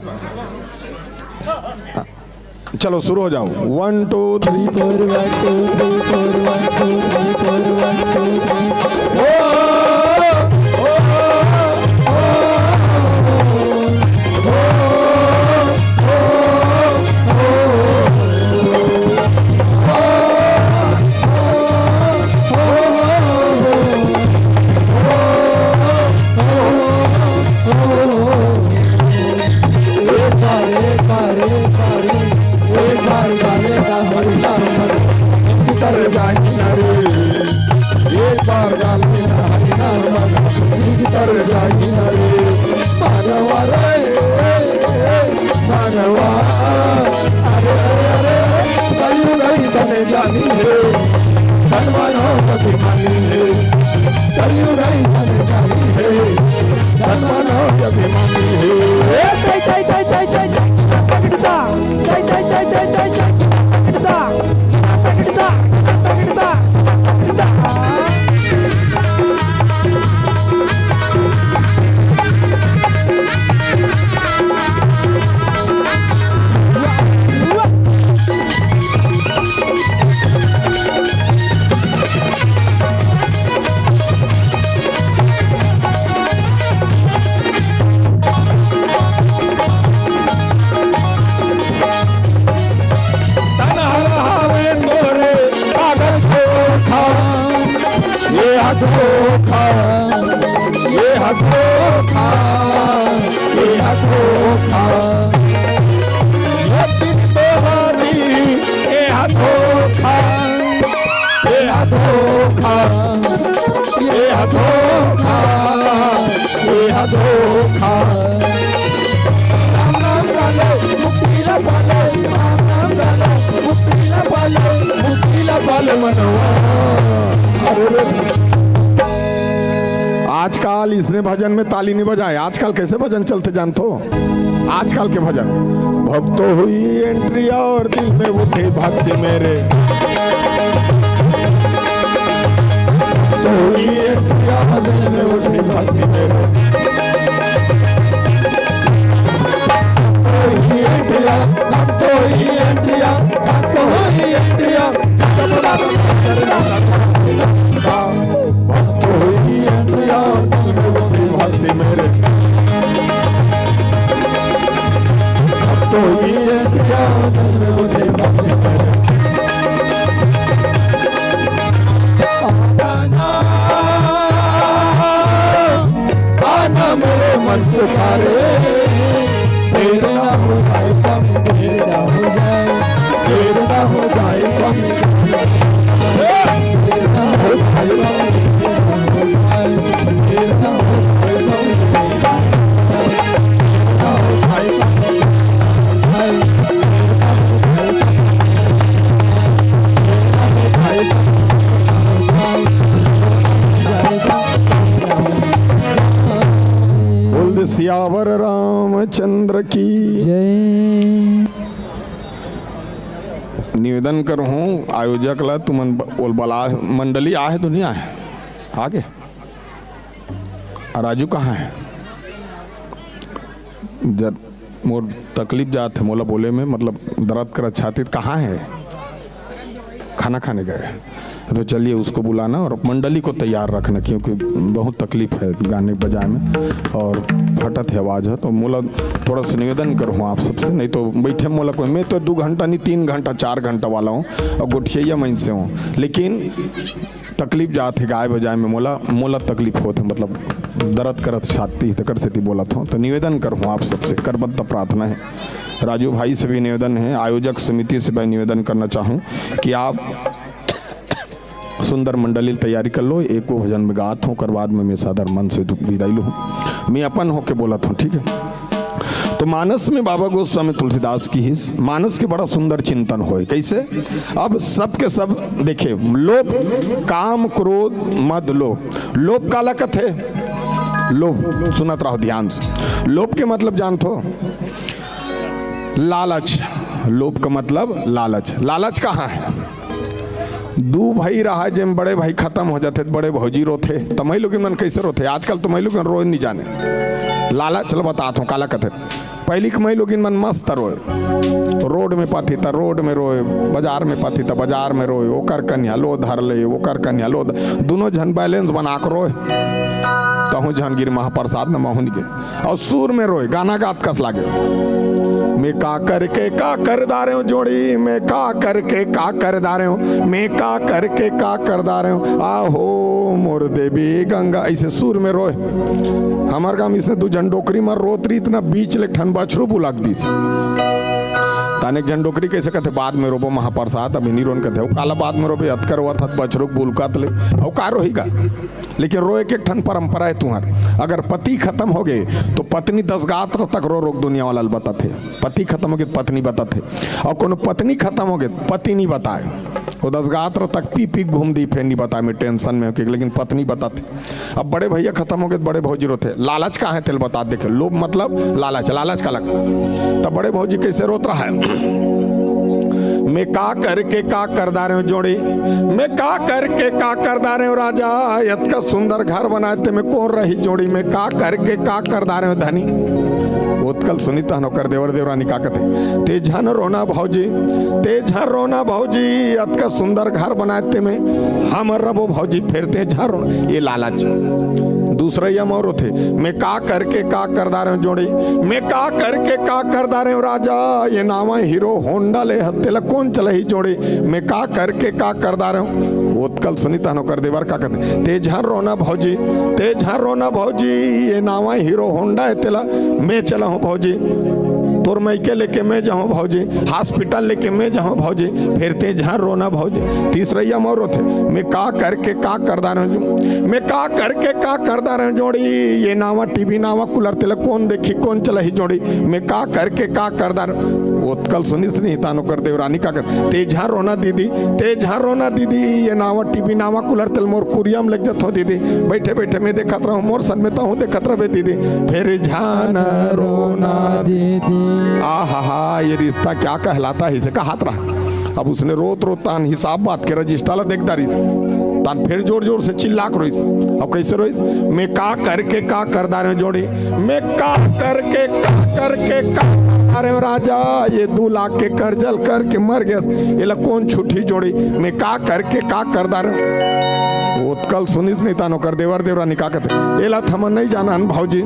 चलो शुरू हो जाओ। One, two, three, four, one, two, three, four, one, two, three, four, one, two, three, four। एक बार गाली ना हरि नाम भीतर जाई ना रे। मानवा रे, मानवा। अरे, अरे, अरे, कलयुग ऐसन जानी है, धन मानव अभिमानी है। कलयुग ऐसन जानी है, धन मानव अभिमानी है। ए, जय, जय, जय, जय, जय, जय, प्रकट दा। जय, जय, जय, जय, जय, जय, प्रकट दा। तन हर हावे तोरे कागज धोखा, ये हा धोखा, ये हा धोखा, ये हा धोखा। ये दिन तोहारी, ये हा धोखा, ये हा धोखा। ए हा धोखा, ए हा धोखा। राम नाम डाले, मुक्ति ला पाले, राम नाम डाले, मुक्ति ला पाले, मुक्ति ला पाले मनवा। अरे रे। आजकल इसने भजन में ताली नहीं बजाए। आजकल कैसे भजन चलते जानते हो? आजकल के भजन, भक्तो हुई एंट्री और दिल में उठी भक्ति मेरे। भक्तो हुई एंट्री और दिल में उठी भक्ति मेरे। भक्तो हुई एंट्री, भक्तो हुई एंट्री, भक्तो हुई एंट्री। भक्तो हुई है प्रिया, दिल में उठी भक्ति मेरे। भक्तो हुई है प्रिया, दिल में उठी भक्ति मेरे। आना, आना मेरे मन पुकारे। देर ना हो जाए स्वामी, देर ना हो जाए, देर ना हो जाए स्वामी। सियावर रामचंद्र की। जय। निवेदन करहूँ आयोजक ला, तुमन ब-, ओल बला मंडली आहे तो नहीं आहे? आगे। आ राजू कहाँ है? जब मोर तकलीफ जात है मोला बोले में, मतलब दर्द कर छाती, कहाँ है? खाना खाने गए। तो चलिए उसको बुलाना और मंडली को तैयार रखना, क्योंकि बहुत तकलीफ है गाने बजाए में और फटत है आवाज़ है। तो मोला थोड़ा सा निवेदन करूँ आप सबसे, नहीं तो बैठे मोला कोई, मैं तो दू घंटा नहीं, तीन घंटा, चार घंटा वाला हूँ और गोठिया मन से हूँ, लेकिन तकलीफ जात है गाय बजाए में, मोला मोला तकलीफ होत है, मतलब दर्द करत छाती है, तेकर सेती बोलत हूँ। तो निवेदन करूँ आप सबसे, करबद्ध प्रार्थना है, राजू भाई से भी निवेदन है, आयोजक समिति से भी निवेदन करना चाहूँ कि आप सुंदर मंडली तैयारी कर लो। एको भजन में गात हूँ, ओकर बाद में मैं सादर मन से विदाई लूँ। मैं अपन होके बोलत हूँ, ठीक है? तो मानस में बाबा गोस्वामी तुलसीदास की ही मानस के बड़ा सुंदर चिंतन होए। कैसे? अब सबके सब देखे, लोभ, काम, क्रोध, मद, लोभ। लोभ काला कथे? लोभ, सुनत रहो ध्यान से। लोभ के मतलब जानथो? लालच। लोभ का मतलब लालच। लालच कहाँ है? दू भाई रहा, जेम बड़े भाई खत्म हो जाते, बड़े भौजी रोथे। त मई लोगिन मन कैसे रोथे? आजकल तो मई लोगिन रोए नहीं जाने। लालच ल बतात हूँ, काला कथे। पहली के मई लोगिन मन मस्त रोए, रोड में पाथी त रोड में रोए, बाजार में पाथी त बाजार में रोए, ओकर कन्या लो धर ले, ओकर कन्या लो ध-, दोनों झन बैलेंस बना के रोए। तहूँ झन गिर महाप्रसाद न महूँ गे। और सुर में रोए, गाना गात कस लागे। मैं का करके का कर डारे हूँ जोड़ी, मैं का करके का कर डारे हूँ, मैं का करके का कर डारे हूँ, आहो मोर देवी गंगा, ऐसे सुर में रोए। हमार गांव में इसने दू झन डोकरी मार रोत रही, इतना बीच ले ठन बछरू बुलाक दी। ताने एक झन डोकरी कैसे कहते, बाद में रोबो महाप्रसाद, अभी नहीं रोन कहते, "ओ काला बाद में रोबे, अतकर हुआ था बछरू बुलकात ले, ओ का रोहीगा?" लेकिन रोए के एक ठन परंपरा है तुहर। अगर पति खत्म हो गए तो पत्नी दस गात्र तक रो रोक दुनिया वाला ल बतात हे। पति खत्म हो गए तो पत्नी बतात हे। और कोनो पत्नी खत्म हो गए तो पति नहीं बताए। वो दस गात्र तक पी पी घूम दी, फिर नहीं बताए, मैं टेंशन में होके, लेकिन पत्नी बतात हे। अब बड़े भैया खत्म हो गए तो बड़े भौजी रोथे। लालच का है तेल बता देखे। लोभ मतलब लालच, लालच का लग। तब बड़े भौजी कैसे रोत रहा है? मैं का करके का कर डारे हूँ जोड़ी, मैं का करके का कर डारे हूँ राजा, अतका सुंदर घर बनाए ते में कोन रही जोड़ी, मैं का करके का कर डारे हूँ धनी। ओतकल सुनी तहन ओकर देवर देवरानी का कथे, ते झन रोना भौजी, ते झन रोना भौजी, अतका सुंदर घर बनाए ते में हम रबो भौजी, फिर ते झन रोना। ये लालच। दूसरा ये मोर होथे, मैं का करके का कर डारे हूँ जोड़ी, मैं का करके का कर डारे हूँ राजा, ये नावा हीरो होंडा ले हस तेला कोन चलाही जोड़ी, मैं का करके का कर डारे हूँ। ओतकल सुनी तहन ओकर देवर का कथे, ते झन रोना भौजी, ते झन रोना भौजी, ये नावा हीरो होंडा है तेला मैं चलाहूँ भौजी, तोर मइके लेके मैं जाहूँ भौजी, हॉस्पिटल लेके मैं जाहूँ भौजी, फिर ते झन रोना भौजी। तीसरैया मोर होथे, मैं का करके का कर डारे हूँ, मैं का करके का कर डारे हूँ जोड़ी, ये नावा टीवी नावा कूलर तेला कोन देखी कोन चलाही जोड़ी, मैं का करके का कर डारे हूँ। ओतकल सुनिस नहीं तान ओकर देवरानी का कथे, ते झन रोना दीदी, ते झन रोना दीदी, ये नावा टीवी नावा कूलर तेला मोर कुरिया में लेग जथो दीदी, बैठे बैठे मैं देखत रहूँ, मोर सन में तहूँ देखत रहबे दीदी, फिर झन रोना दीदी। आ हा हा, ये रिश्ता क्या कहलाता है, इसे कहात रहा। अब उसने रोत रोत तान हिसाब बात के रजिस्टर ला देख डारिस, तान फिर जोर जोर से चिल्ला के रोइस। अब कैसे रोइस? मैं का करके का कर डारे हूँ जोड़ी, मैं का करके का करके का कर डारे हूँ राजा, ये दू लाख के कर्जल करके मर गया, एला कोन छुट्टी जोड़ी, मैं का करके का कर डारे हूँ। ओतकल सुनिस नहीं तान ओकर देवर देवरानी का कथे, एला थमन नहीं जानन भौजी,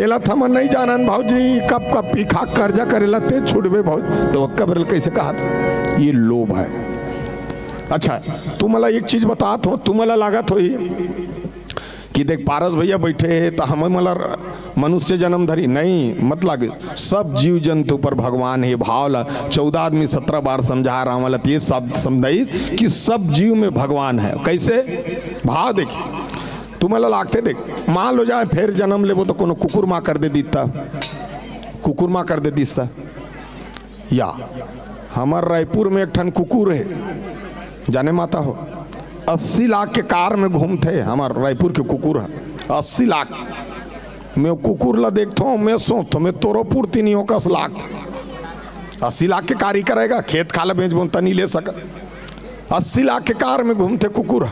एला थमन नहीं जानन भौजी, कब कब पीखा कर्जा करेला ते छुटबे भौजी। तो ओतका बेर कैसे कहा था? ये लोभ है। अच्छा, तुमला एक चीज बतात हूँ, तुमला लागत होही कि देख पारस भैया बैठे हे त हमन मला मनुष्य जन्म धरी नहीं, मत लागे। सब जीव जंतु पर भगवान हे भाव ला चौदह आदमी सत्रह बार समझा रहा वाला, ये सब समझाइस कि सब जीव में भगवान है। कैसे? भाव देख, तुमला लागते देख, मान लो जाए फिर जन्म लेबो तो कोनो कुकुर माँ कर दे दीता, कुकुर माँ कर दे दीता। या हमार रायपुर में एक ठन कुकुर है, जाने माता हो, अस्सी लाख के कार में घूमते हमार रायपुर के कुकुर है, अस्सी लाख। मैं कुकुर ला देखथों, मैं सोचथों, मैं तोरो पूर्ति नहीं हो कस लाख। अस्सी लाख के कारी करेगा, खेत खाला बेचबो त नहीं ले सकत। अस्सी लाख के कार में घूमथे कुकुर।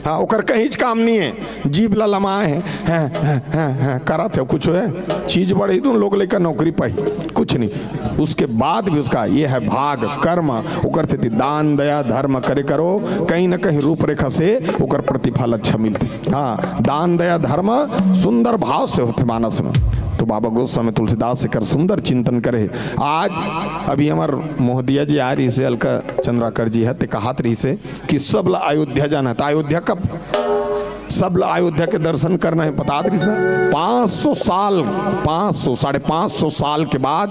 हाँ, ओकर कहीं काम नहीं है, जीभ ला लमाए है, हैं, हैं, हैं, हैं, करत है, कुछ है? चीज बढ़ी दूं, लोग लइका नौकरी पाई, कुछ नहीं। उसके बाद भी उसका ये है भाग, कर्म, ओकर सेती दान, दया, धर्म करे करो, कहीं ना कहीं रूपरेखा से ओकर प्रतिफल अच्छा मिलथे। हाँ, दान, दया, धर्म सुंदर भाव से होथे मानस में। तो बाबा गोस्वामी तुलसीदास एकर सुंदर चिंतन करे। आज अभी हमर मोहदिया जी आय रहिसे, अलका चंद्राकर जी हे, ते कहत रहिसे कि सब ला अयोध्या जाना हे। त अयोध्या कब? सब ला अयोध्या के दर्शन करना हे, बतात रहिसे ना। पाँच सौ साल, पाँच सौ, साढ़े पाँच सौ साल के बाद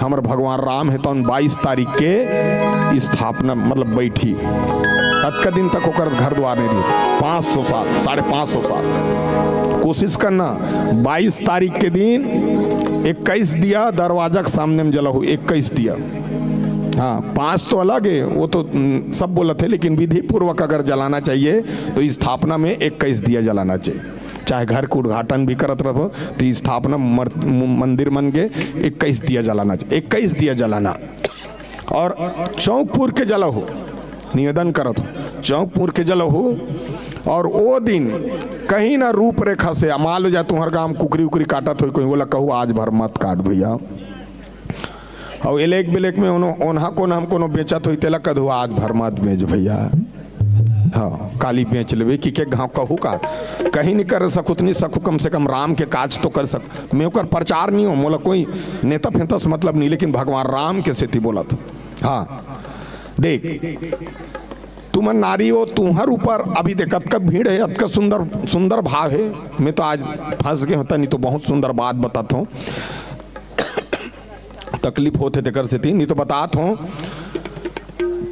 हमर भगवान राम हे, तौन बाईस तारीख के स्थापना, मतलब बैठी। अतका दिन तक ओकर घर द्वार नहीं रहिस। पाँच सौ साल, साढ़े पाँच सौ साल। कोशिश करना, बाईस तारीख के दिन इक्कीस दिया दरवाजा के सामने में जलाहू, इक्कीस दिया। हाँ, पाँच तो अलग है, वो तो, हम्म, सब बोलत हे, लेकिन विधि पूर्वक अगर जलाना चाहिए तो स्थापना में इक्कीस दिया जलाना चाहिए। चाहे घर के उद्घाटन भी करत रहो तो स्थापना मर-, म-, मंदिर मन के इक्कीस दिया जलाना चाहिए, इक्कीस दिया जलाना। और चौक पूर के जलाहू, निवेदन करत हूँ, चौक पूर के जलाहू। और वो दिन कहीं ना रूपरेखा से, मान लो जा तुम्हर गांव कुकरी उकरी काटत होई कोई, बोला कहू आज भर मत काट भैया। और इलेक बिलेक में ओनो-, ओन्हा कोन हम कोनो बेचत होई, तेला कधू आज भर मत बेच भैया। हाँ, काली बेच लेबे कि के गाँव कहू का, कहीं नहीं कर सकू त नहीं सकू, कम से कम राम के काज तो कर सकू। मैं ओकर प्रचार नहीं हो, मोला कोई नेता फेंता से मतलब नहीं, लेकिन भगवान राम के सेती बोलत। हाँ, देख, तुमन नारी हो, तुम्हर ऊपर अभी देख, अतका भीड़ है, अतका सुंदर, सुंदर भाव है। मैं तो आज फंस गए होता, नहीं तो बहुत सुंदर बात बताता हूँ। तकलीफ होथे तेकर सेती, नहीं तो बतात हूँ।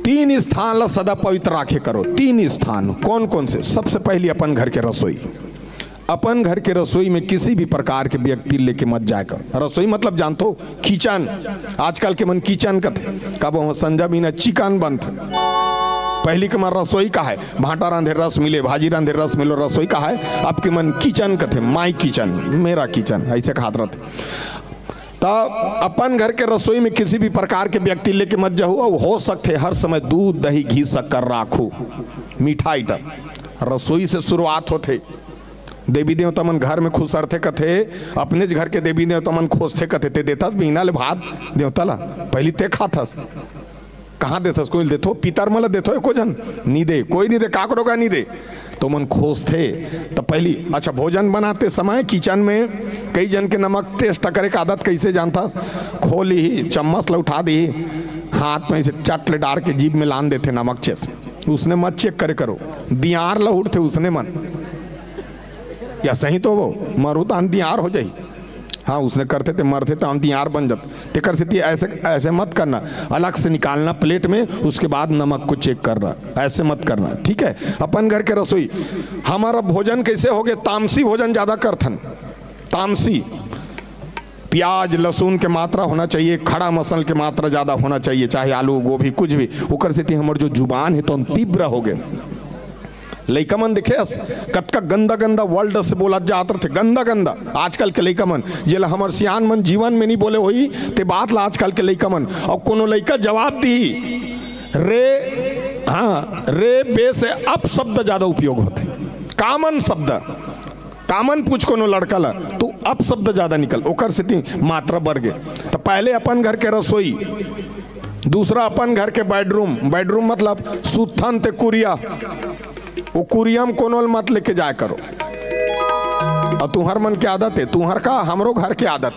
तीन स्थान ला सदा पवित्र राखे करो। तीन स्थान कौन कौन से? सबसे पहली अपन घर के रसोई। अपन घर के रसोई में किसी भी प्रकार के व्यक्ति लेके मत जाए कर। रसोई मतलब जानथो, किचन। आजकल के मन किचन कथे, कब हो संजा बिना चिकन बनथे। पहली के मन रसोई का है, भांटा रांधे रस मिले, भाजी रांधे रस मिलो, रसोई का है। अब के मन किचन कथे, माई किचन, मेरा किचन, ऐसे कहत रहथे। त अपन घर के रसोई में किसी भी प्रकार के व्यक्ति लेके मत जाहू, और हो सकथे हर समय दूध, दही, घी, शक्कर राखू, मिठाई आइटम। रसोई से शुरुआत होथे। देवी देवता मन घर में खुसरथे कथे, अपनेच घर के देवी देवता मन खोजथे कथे, ते देथस बिहना ले भात देवता ला, पहली ते खाथस। कहाँ देथस? कोई देथो? पितर मन ला देथो? एको झन नी दे, कोई नी दे, काकरो का नी दे। तो मन खोजथे, त पहली, अच्छा, भोजन बनाते समय किचन में कई झन के नमक टेस्ट करे के आदत, कैसे जानथस? खो लीही, चम्मच ला उठा दीही, हाथ में ऐसे चट ले डार के जीभ में लान देथे नमक चेस। उसने मत चेक करे करो, दियार ला उठथे उसने मन। या सही तो वो मरू त अंतियार हो जाई। हाँ, उसने करथे ते मरथे त अंतियार बन जात। तेकर सेती ऐसे, ऐसे मत करना। अलग से निकालना प्लेट में, उसके बाद नमक को चेक करना। ऐसे मत करना, ठीक है? अपन घर के रसोई। हमारा भोजन कैसे हो गए? तामसी भोजन ज्यादा करथन। तामसी। प्याज, लहसुन के मात्रा होना चाहिए, खड़ा मसल के मात्रा ज्यादा होना चाहिए, चाहे आलू, गोभी, कुछ भी। ओकर सेती हमर जो जुबान है, तो हम तीव्र हो गए। लइका मन देखे हस, कतका गंदा गंदा वर्ड से बोलत जात रथे, गंदा गंदा। आजकल के लइका मन, जेला हमर सियान मन जीवन में नहीं बोले होई, ते बात ला आजकल के लइका मन। और कोनो लइका जवाब दी, रे, हाँ, रे बे से अपशब्द ज्यादा उपयोग होथे। कॉमन शब्द, कॉमन पूछ कोनो लड़का ला, तू अपशब्द ज्यादा निकल, ओकर सेती मात्रा बढ़ गे। तो पहले अपन घर के रसोई, दूसरा अपन घर के बेडरूम, बेडरूम मतलब सुथन ते कुरिया, वो कुरिया में कोनो ल मत लेके जाए करो। और तुहर मन के आदत है, तुहर का, हमरो घर के आदत,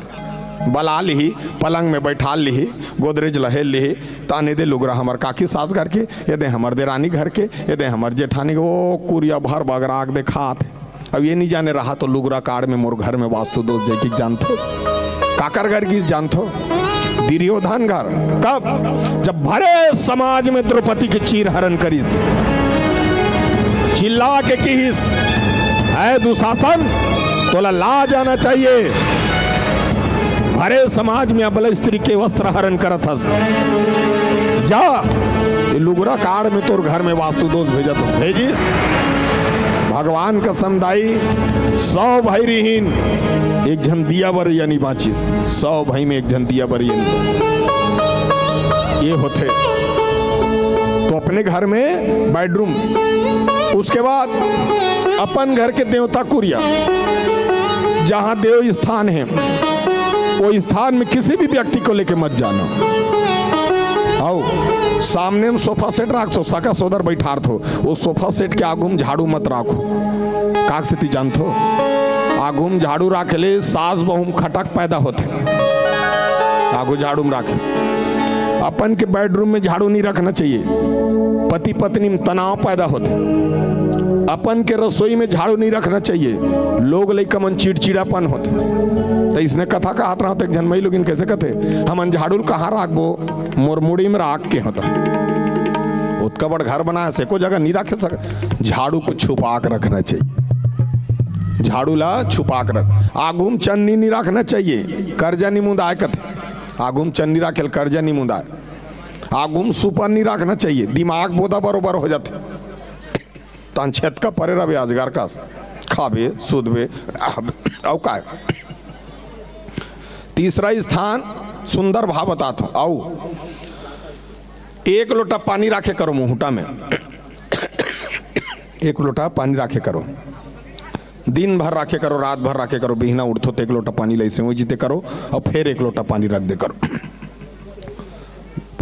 बला लिही, पलंग में बैठाल लिही, गोदरेज लहेल लिही, ताने दे लुगरा हमर काकी सास घर के, ये दे हमर देरानी घर के, ये दे हमर जेठानी के, वो कुरिया भर बगराग देखात। अब ये नहीं जाने रहा तो लुगरा काड़ में मोर घर में वास्तु दोष जैकी जानथो, काकर घर की जानथो, दुर्योधन घर। कब? जब भरे समाज में द्रौपदी के चीर हरण करिस, चिल्ला के किहिस, "ऐ दुशासन, तोला लाज आना चाहिए, भरे समाज में अबला स्त्री के वस्त्र हरण करत हस, जा, ये लुगरा काड़ में तोर घर में वास्तु दोष भेजत हो।" भेजिस। भगवान कसम दाई, सौ भाई रिहिन, एक झन दिया बर या नइ बाँचिस। सौ भाई में एक झन दिया बर या नइ बाँचिस। ये होथे। तो अपने घर में बेडरूम, उसके बाद अपन घर के देवता कुरिया, जहाँ देव स्थान है, वो स्थान में किसी भी व्यक्ति को लेके मत जाना। आओ, सामने में सोफा सेट राखथो, सगा सोदर बैठारथो, वो सोफा सेट के आगू में झाड़ू मत राखो। काक सेती जानथो? आगू में झाड़ू राखे ले सास बहू में खटक पैदा होथे। आगू झाड़ू में राखे। अपन के बेडरूम में झाड़ू नहीं रखना चाहिए, पति पत्नी में तनाव पैदा होथे। अपन के रसोई में झाड़ू नहीं रखना चाहिए, लोग लइका मन चिड़चिड़ापन होथे। तो इसने कथा कहत रहत एक झन मई लोगिन कैसे कथे, "हमन झाड़ू ल कहाँ राखबो?" मोर मुड़ी में राख के होता। ओतका बड़ घर बनाए से एको जगह नहीं राखे सक। झाड़ू को छुपा के रखना चाहिए। झाड़ू ला छुपा के रख। आगू में चन्नी नहीं रखना चाहिए, कर्जा नहीं मुंदाए कथे। आगू में चन्नी राखे ले कर्जा नहीं मुंदाए। आगू में सुपर नहीं रखना चाहिए, दिमाग बोदा बरोबर हो जाथे। तहन छेतका परे रहिबे अजगर कस, खाबे, सुतबे, अउ काय। तीसरा स्थान सुंदर भाव बतात हूँ। अउ एक लोटा पानी राखे करो मुहुटा में, एक लोटा पानी राखे करो, दिन भर राखे करो, रात भर राखे करो, बिहना उठथो तो एक लोटा पानी लइसे हो जीते करो, अउ फेर एक लोटा पानी रख दे करो।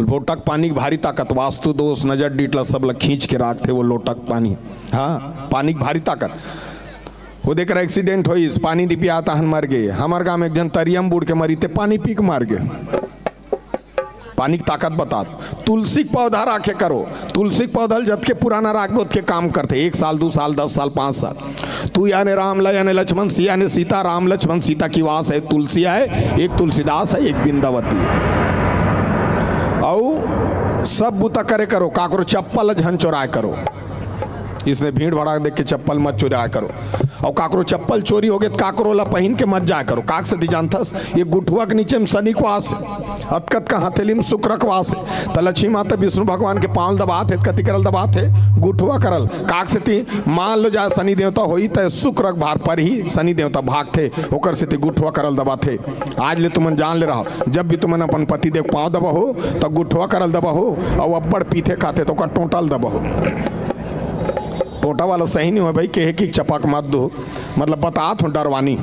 लोटा के पानी के भारी ताकत, वास्तु दोष, नजर डीठ ला सब ला खींच के राखथे वो लोटा के पानी। हाँ, पानी के भारी ताकत। वो देख रहा एक्सीडेंट होइस, पानी नहीं पिया तहन मर गे। हमर गांव में एक झन तरिया में बूड़ के मरी ते पानी पी के मर गे। पानी की ताकत बतात। तुलसी के पौधा राखे करो, तुलसी के पौधा ल जतके पुराना राखबे ओतके काम करथे, एक साल, दू साल, दस साल, पाँच साल। तू याने राम ला याने लक्ष्मण, सिया ने सीता, राम लक्ष्मण सीता की वास है, तुलसी है, एक तुलसीदास है, एक बिंदावती है। अउ सब बुता करे करो, काकरो चप्पल झन चोराए करो। इसने भीड़ भड़ाक देख के चप्पल मत चोराए करो। अउ काकरो चप्पल चोरी होगे त काकरो ला पहिन के मत जाए करो। काक सेती जानथस, ये गुठुआ के नीचे में शनि के वास है, अतका अतका हथेली में शुक्र के वास है। त लक्ष्मी माता विष्णु भगवान के पाँव ल दबात हे, कति करल दबात हे, गुठुआ करल। काक सेती मान लो जाए शनि देवता होई त शुक्र के भार पर ही शनि देवता भागथे, ओकर सेती गुठुआ करल दबाथे। आज ले तुमन जान ले रहो, जब भी तुमन अपन पति देव पाँव दबाहो त गुठुआ करल दबाहो, अउ अब्बड़ पीथे खाथे त ओकर टोंटा ल दबाहो। टोंटा वाला सही नहीं हो भाई, केहे की चपक मत दो, मतलब बतात हूँ डरवानी।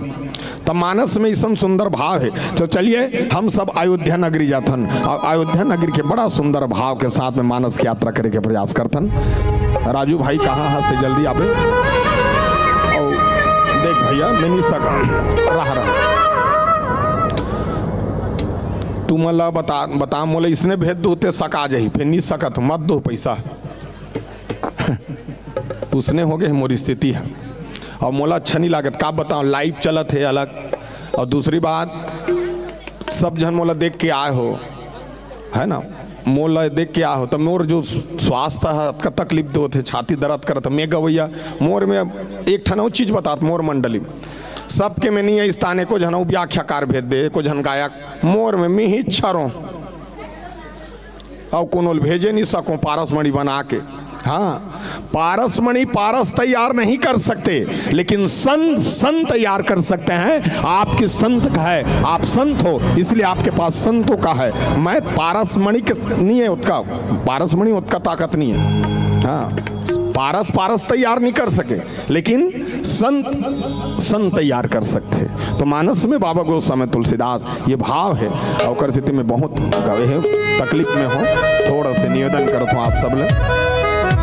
त मानस में इसन सुंदर भाव है। तो चलिए हम सब अयोध्या नगरी जाथन, अउ अयोध्या नगरी के बड़ा सुंदर भाव के साथ में मानस की यात्रा करे के प्रयास करथन। राजू भाई कहाँ हस्ते, जल्दी आबे। अउ देख भैया, मैं नहीं सका, रह रहा। तू मोला बता, बता मोला इसने भेज दो ते सका जाही, फिर नहीं सकत, मत दो पैसा। उसने हो गए मोर स्थिति है। अउ मोला अच्छा नहीं लागत, का बताओ, लाइव चलत हे अलग। अउ दूसरी बात, सब झन मोला देख के आए हो, है ना, मोला देख के आए हो, त मोर जो स्वास्थ्य है, अतका तकलीफ देवत हे, छाती दर्द करत हे, मैं गवैया, मोर में एक ठन अउ चीज बतात, मोर मंडली में सबके में नहीं है स्थान, एको झन अउ व्याख्याकार भेज दे, एको झन गायक, मोर में मिही छरो। अउ कोनो ल भेजे नहीं सको पारसमणि बना के। हाँ, पारसमणि पारस तैयार नहीं कर सकते, लेकिन संत, संत तैयार कर सकते हैं। आपकी संत का है, आप संत हो, इसलिए आपके पास संतों का है। मैं पारसमणि के नहीं है, ओतका पारसमणि ओतका ताकत नहीं है। हाँ, पारस, पारस तैयार नहीं कर सके, लेकिन संत, संत तैयार कर सकते हैं। तो मानस में बाबा गोस्वामी तुलसीदास ये भाव है। अउ ओकर सेती में बहुत गवे हे, तकलीफ में हो, थोड़ा से निवेदन करत हूँ आप सब ले,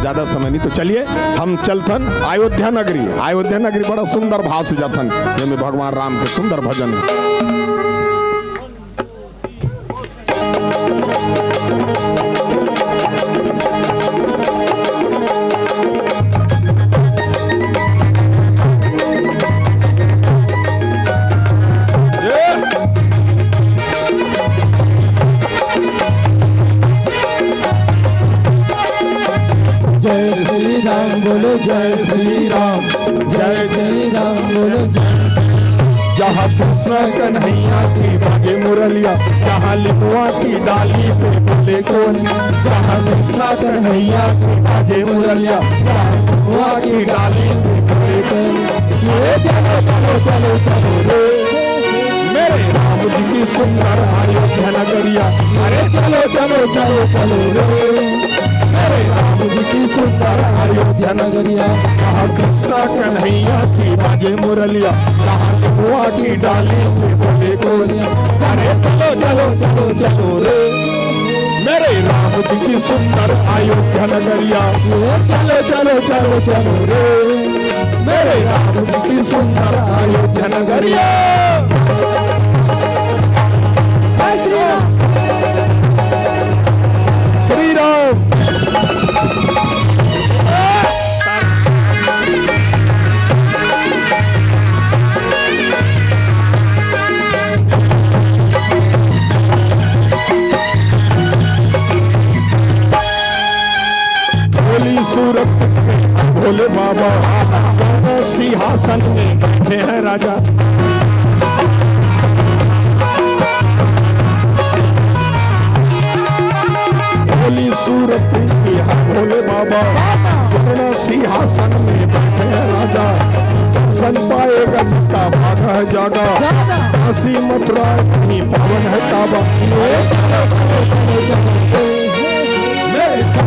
ज्यादा समय नहीं। तो चलिए हम चलथन अयोध्या नगरी। अयोध्या नगरी बड़ा सुंदर भाव से जाथन, जेमे भगवान राम के सुंदर भजन है। जय श्री राम बोलो, जय श्री राम, जय श्री राम बोलो, जय जहाँ कृष्णा कन्हैया की बाजे मुरलिया, जहाँ लिखवा की डाली पे बोले कोयल। जहाँ कृष्णा कन्हैया की बाजे मुरलिया, जहाँ लिखवा की डाली पे बोले कोयल। अरे चलो चलो चलो चलो रे, मेरे राम जी की सुंदर अयोध्या नगरिया। अरे चलो चलो चलो चलो रे, मेरे राम जी की सुंदर अयोध्या नगरिया। जहाँ कृष्णा कन्हैया की बाजे मुरलिया, जहाँ लिखवा की डाली पे बोले कोयल। अरे चलो चलो चलो चलो रे, मेरे राम जी की सुंदर अयोध्या नगरिया। ओ चलो चलो चलो चलो रे, मेरे राम जी की सुंदर अयोध्या नगरिया। जय श्री राम। श्री राम। बोली सूरत के भोले बाबा, स्वर्ण सिंहासन में बैठे हैं राजा। भोली सूरत की है भोले बाबा, स्वर्ण सिंहासन में बैठे हैं राजा। दर्शन पाएगा जिसका भाग है जागा, काशी मथुरा कहीं पावन है काबा। मेरे साथ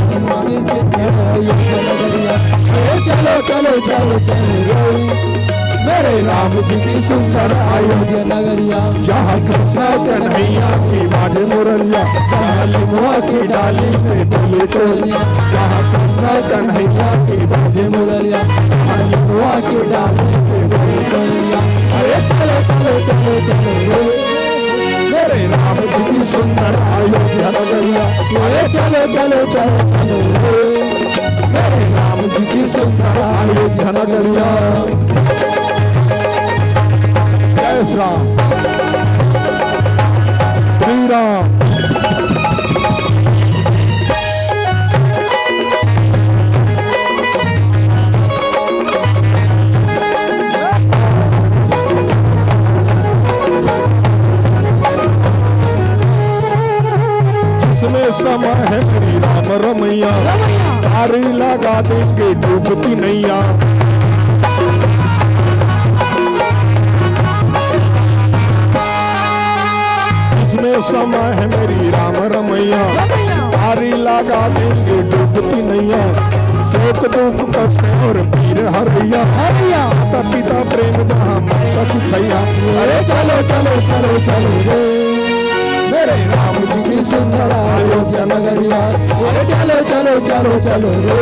चलो चलो चलो चलो, मेरे राम जी की सुंदर अयोध्या नगरिया। जहाँ कृष्णा कन्हैया की बाजे मुरलिया, जहाँ लिखवा की डाली पे बोले कोयलिया। जहाँ कृष्णा कन्हैया की बाजे मुरलिया, जहाँ लिखवा की डाली पे बोले कोयलिया। अरे चलो चलो चलो चलो रे, मेरे राम जी की सुंदर अयोध्या नगरिया। अरे चलो चलो चलो चलो रे, मेरे राम जी की सुंदर अयोध्या नगरिया। जय श्री राम। श्री राम। जिसमें समय है मेरी राम रमैया, रमैया। पारी लगा देंगे डूबती नैया। जिसमें समय है मेरी राम रमैया, रमैया। पारी लगा देंगे डूबती नैया। शोक दुख कष्ट और पीर हरैया, हरैया। माता पिता प्रेम जहाँ ममता की छैया। अरे चलो चलो चलो चलो रे, मेरे राम जी की सुंदर अयोध्या नगरिया। अरे चलो चलो चलो चलो रे,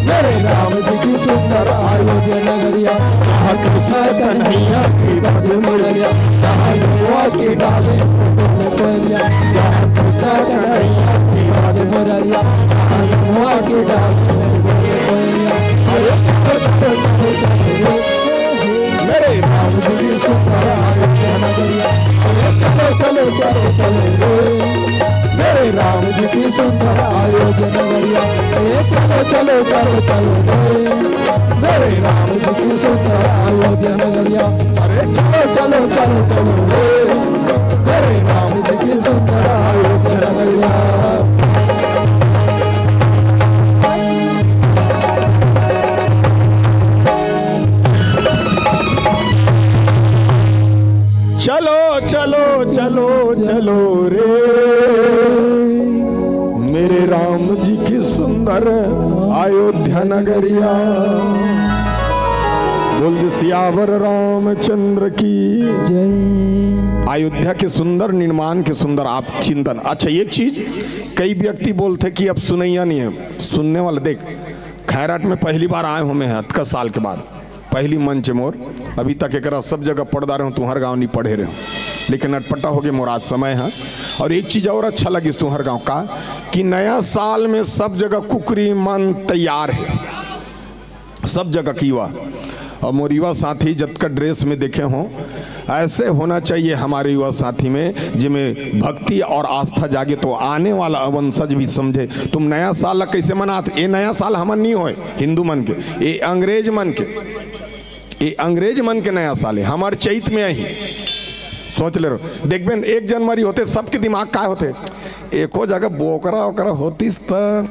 मेरे राम जी की सुंदर अयोध्या नगरिया। जहाँ कृष्ण कन्हैया की बाजे मुरलिया, जहाँ लिखवा की डाली पे बोले कोयलिया। जहाँ कृष्ण कन्हैया की बाजे मुरलिया, जहाँ लिखवा की डाली पे बोले कोयलिया। अरे चलो चलो चलो चलो रे, मेरे राम जी की सुंदर अयोध्या नगरिया। अरे चलो चलो चलो चलो रे, मेरे राम जी की सुंदर अयोध्या नगरिया। अरे चलो चलो चलो चलो रे, मेरे राम जी की सुंदर अयोध्या नगरिया। अरे चलो चलो चलो चलो रे, मेरे राम जी की सुंदर अयोध्या नगरिया। चलो चलो चलो चलो रे, मेरे राम जी की सुंदर अयोध्या नगरिया। बोल दे सियावर रामचंद्र की। जय। अयोध्या के सुंदर निर्माण के सुंदर आप चिंतन। अच्छा, एक चीज, कई व्यक्ति बोलथे कि अब सुनैया नहीं है, सुनने वाला देख, खैराट में पहली बार आए हों मैं अतका साल के बाद, पहली मंच मोर, अभी तक एकरा सब जगह पढ़दा रहे हों, तुम्हर गांव नहीं पढ़े रहे हों, लेकिन अटपटा हो गए मोर आज समय है। और एक चीज और अच्छा लगिस तुम्हर गांव का, कि नया साल में सब जगह कुकरी मन तैयार है, सब जगह की युवा। और मोर युवा साथी जतका ड्रेस में देखे हों, ऐसे होना चाहिए हमारे युवा साथी में, जिमें भक्ति और आस्था जागे, तो आने वाला वंशज भी समझे। तुम नया साल ला कैसे मनात? ये नया साल हमन नहीं होए हिंदू मन के, ये अंग्रेज मन के। ये अंग्रेज मन के नया साल हे, हमर चैत में आही। सोच ले रहो, देखबे न, एक जनवरी होते सबके दिमाग काय होते, एको जगह बोकरा ओकरा होतिस त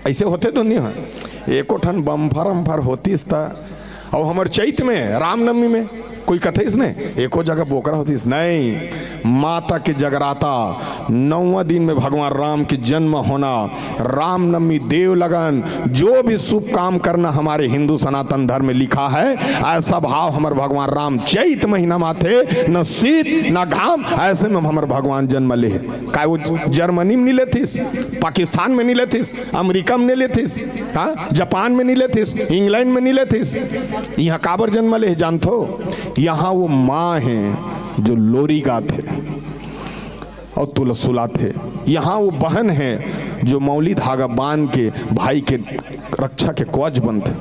ऐसे होते तो नहीं हो, एको ठन बम्फर अम्फर होतिस त। और हमर चैत में, रामनवमी में कोई कथे इसने, एको जगह बोकरा होतिस नहीं। माता के जगराता, नौवां दिन में भगवान राम के जन्म होना, रामनवमी, देव लगन, जो भी शुभ काम करना हमारे हिंदू सनातन धर्म में लिखा है, ऐसा भाव हमर भगवान राम चैत महीना में आथे, न शीत न घाम, ऐसे में हमर भगवान जन्म ले हे। काय वो जर्मनी में नहीं लेथिस, पाकिस्तान में नहीं लेथिस, अमेरिका में नहीं लेथिस, हाँ, जापान में नहीं लेथिस, इंग्लैंड में नहीं लेथिस। यहाँ काबर जन्म ले हे जानथो? यहाँ वो माँ हे जो लोरी गाथे और तुला सुलाथे। यहाँ वो बहन हे जो मौली धागा बांध के भाई के रक्षा के कवच बनथे।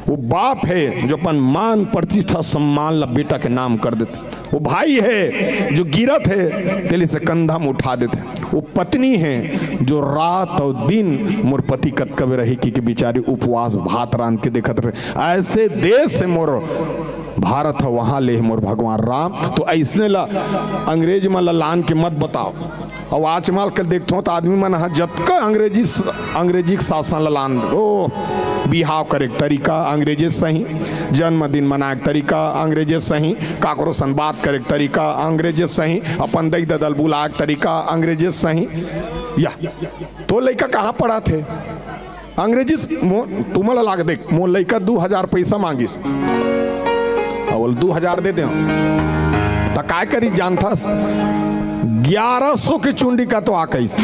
वो बाप हे जो अपन मान, प्रतिष्ठा, सम्मान ला बेटा के नाम कर देथे। वो भाई हे जो गिरत हे, तेली से कंधा में उठा देथे। वो पत्नी हे जो रात और दिन मोर पति कतका बेर रही कि, कि बेचारी उपवास भात रांध के देखत रहे। ऐसे देश हे मोर भारत ह, वहां ले हे मोर भगवान राम। तो ऐसने ला अंग्रेज मन ला लान के मत बताओ। अउ आजमाल के देखथो त आदमी मन ह जतका अंग्रेजी स-, अंग्रेजी के शासन ला लान, ओ, बिहाव करे के तरीका अंग्रेजे सही, जन्मदिन मनाए के तरीका अंग्रेजे सही, काकरो सन बात करे के तरीका अंग्रेजे सही, अपन दई ददा ल बुलाए के तरीका अंग्रेजे सही। या, तो लइका कहाँ पढ़त हे? अंग्रेजी स-, मो-, तुमन ला लाके देख, मोर लइका दू हजार पैसा मांगिस, अउ ओला दू हजार दे देव, त काय करी जानथस? ग्यारह सौ के चुंडी कटवा कहिस।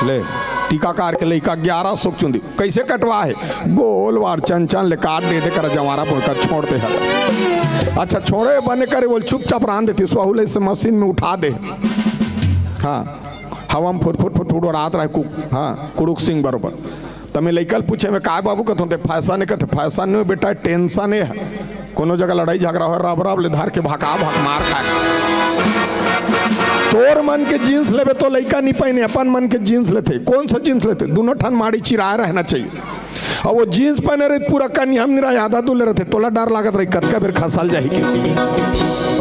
ले, टीकाकार के लइका ग्यारह सौ के चुंडी कइसे कटवा हे? गोल वार चन चन ले काट दे दे कर जवारा बोल कर छोड़ दे हर। अच्छा, छोड़े बने करे, बोल चुपचाप रांध देती, स्वहू ले से मशीन में उठा दे। हाँ, हवा में फुट फुट फुट फुट उड़ात रहे कु-, हाँ, कुड़ुक सिंह बरोबर। त मैं लइका ल पूछे, मैं काय बाबू कथों ते फैशन हे? कथे फैशन नहीं बेटा, टेंशन हे। कोनो जगह लड़ाई झगड़ा हो, रब रब ले धर के भका भक मार खाए। तोर मन के जींस लेबे तो लइका नहीं पहने, अपन मन के जींस लेथे। कौन सा जींस लेथे? दोनों ठन माड़ी चिराए रहना चाहिए। अउ वो जींस पहने रहित पूरा कनिहा म नहीं रहे, आधा दूले रहिथे, तोला डर लागत रही कतका बेर खसल जाही कि।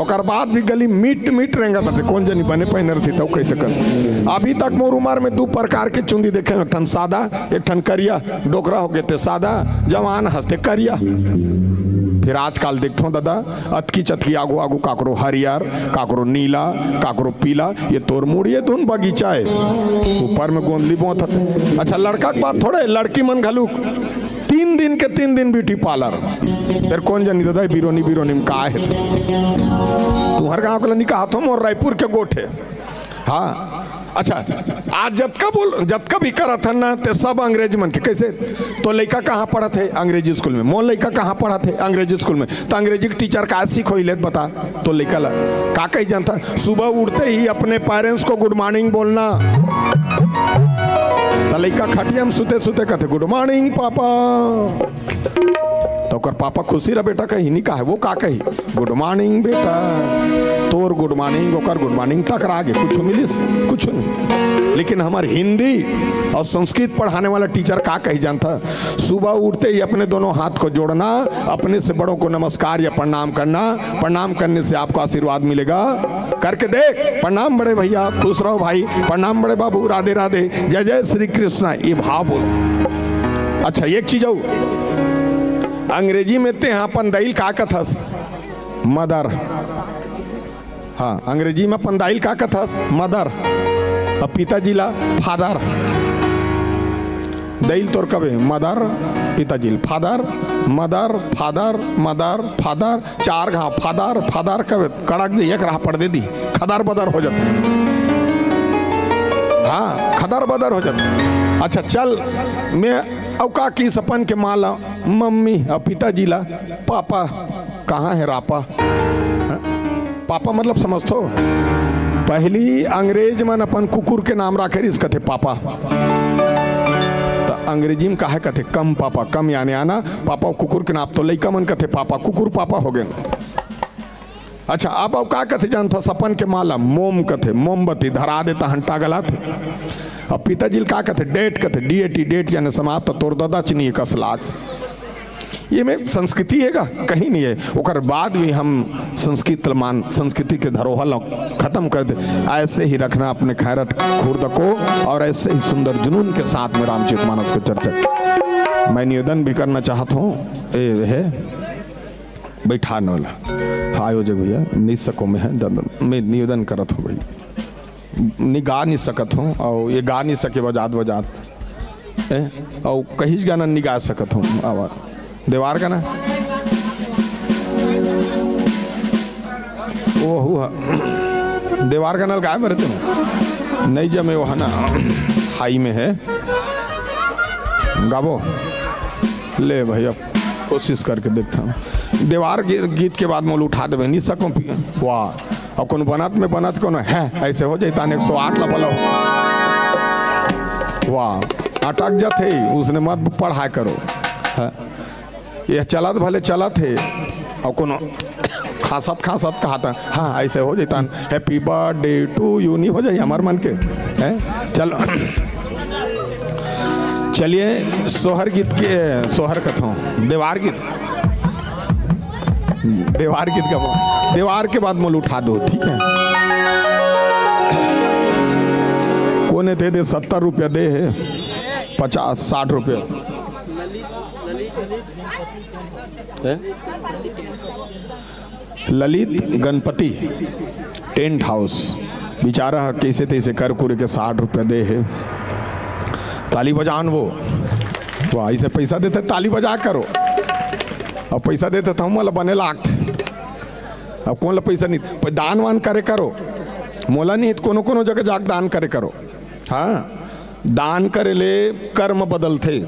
ओकर बाद भी गली मीट मीट रेंगत रहिथे, कौन जनी बने पहने रहिथे त कइसे कर। अभी तक मोर उमर में दू प्रकार के चुंदी देखे हंव, एक ठन सादा, एक ठन करिया। डोकरा हो गे ते सादा, जवान हस ते करिया। फिर आजकाल देखथों ददा, अतकी चतकी आगू आगू काकरो हरियर, काकरो नीला, काकरो पीला। ये तोर मुड़िए धुन बगीचा हे, ऊपर में गोंदली बोत हते। अच्छा, लड़का के बात थोड़े, लड़की मन घलुक तीन दिन के तीन दिन ब्यूटी पार्लर। फिर कौन जनी ददा बिरोनी बिरोनी में का हे? तुहर गांव के ला नहीं कहाथों, मोर रायपुर के गोठ हे। हाँ, अच्छा, आज जतका बोल, जतका भी करत हन ना, ते सब अंग्रेज मन के। कइसे? तो लइका कहाँ पढ़त हे? अंग्रेजी स्कूल में। मोर लइका कहाँ पढ़त हे? अंग्रेजी स्कूल में। त अंग्रेजी के टीचर का सिखोई लेत बता, तो लइका ला का कही जानता? सुबह उठते ही अपने पेरेंट्स को गुड मॉर्निंग बोलना। त लइका खटिया में सुते सुते कथे, "गुड मॉर्निंग पापा।" त ओकर पापा खुशी रह बेटा कही, नहीं कहे, वो का कही? "गुड मॉर्निंग बेटा।" तोर गुड मॉर्निंग, ओकर गुड मॉर्निंग टकरा गे, कुछ मिलिस? कुछ नहीं। लेकिन हमर हिंदी अउ संस्कृत पढ़ाने वाला टीचर का कही जानता? सुबह उठते ही अपने दोनों हाथ को जोड़ना, अपने से बड़ों को नमस्कार या प्रणाम करना, प्रणाम करने से आपको आशीर्वाद मिलेगा। करके देख, "प्रणाम बड़े भैया, खुश रहो भाई, प्रणाम बड़े बाबू, राधे राधे, जय जय श्री कृष्णा", ये भाव बोल। अच्छा, एक चीज अउ, अंग्रेजी में ते अपन दाई ल का कथस? मदर। हाँ, अंग्रेजी में अपन दाई ल का कथस? मदर। अब पिताजी ला फादर। दाई ल तोर कबे मदर, पिताजी ल father, mother, father, mother, father, चार घाव फादर, फादर कबे कड़क दे, एक राह पड़ दे दी, खदर बदर हो जाता। हाँ, खदर बदर हो जाता। अच्छा, चल, मैं अउ का किहिस अपन के माँ ला मम्मी, अउ पिताजी ला पापा। कहाँ हे रापा? हाँ? पापा मतलब समझथो? पहली अंग्रेज मन अपन कुकुर के नाम राखे रिहिस, कथे पापा। त अंग्रेजी में काहे कथे कम पापा, कम याने आना, पापा कुकुर के नाम, तो लइका मन कथे पापा, कुकुर पापा हो गे। अच्छा, अब अउ का कथे जानथस? अपन के माँ ला मोम कथे, मोमबत्ती धरा दे तहन टागलाथे। अब पिताजी ल का कथे? डेट कथे, D A T, डेट याने समाप्त, तोर ददा चिन्ही कस लाग। ये में संस्कृति हे का? कहीं नहीं है। ओकर बाद भी हम संस्कृत मान, संस्कृति के धरोहर ला खत्म कर दे। ऐसे ही रखना अपने खैरट खुर्द को और ऐसे ही सुंदर जुनून के साथ में रामचरित मानस को चर्चा। मैं निवेदन भी करना चाहत हूँ, ए, हे, बैठा न वाला आयोजक भैया, नहीं सको में है, दादा, मैं निवेदन करत हूँ भाई, नहीं गा नहीं सकत हूँ, और ये गा नहीं सके बजात बजात, ए, और कहीं गाना नहीं गा सकत हूँ। आवा, देवार गाना, ओहू ह, देवार गाना गाए मरे तुम, नहीं जमे वो है ना, हाई में है, गाबो, ले भाई, अब कोशिश करके देखता हूँ। देवार गी-, गीत के बाद मोल उठा देबे, नहीं सको पी-, वाह। और कोनो बनत में बनत कोनो है, ऐसे हो जाता एक सौ आठ ला बोलो। वाह, अटक जाते ही, उसने मत पढ़ाया करो। है। ये चलत भले चलत हे, और कोनो खांसत खांसत कहा था, हाँ, ऐसे हो जाता, Happy birthday to you नहीं हो जाए हमार मन के, हैं? चलो, चलिए, सोहर गीत के, सोहर कथों, देवार गीत, देवार गीत का, देवार के बाद मोल उठा दो, ठीक है? कोने दे दे, सत्तर रुपया दे है, पचास, साठ रुपया। हैं? ललित गणपति टेंट हाउस, बेचारा ह कइसे तइसे कर कुरे के साठ रुपया दे हे। ताली बजान वो, वाह, ऐसे पैसा देते, ताली बजा करो। अब पैसा देते तो हम वाला बने लागते। अब कौन ला पैसा नहीं, प-, दान वान करे करो, मोला नहीं तो कोनो कोनो जगह जाके दान करे करो। हाँ, दान करे ले कर्म बदलथे।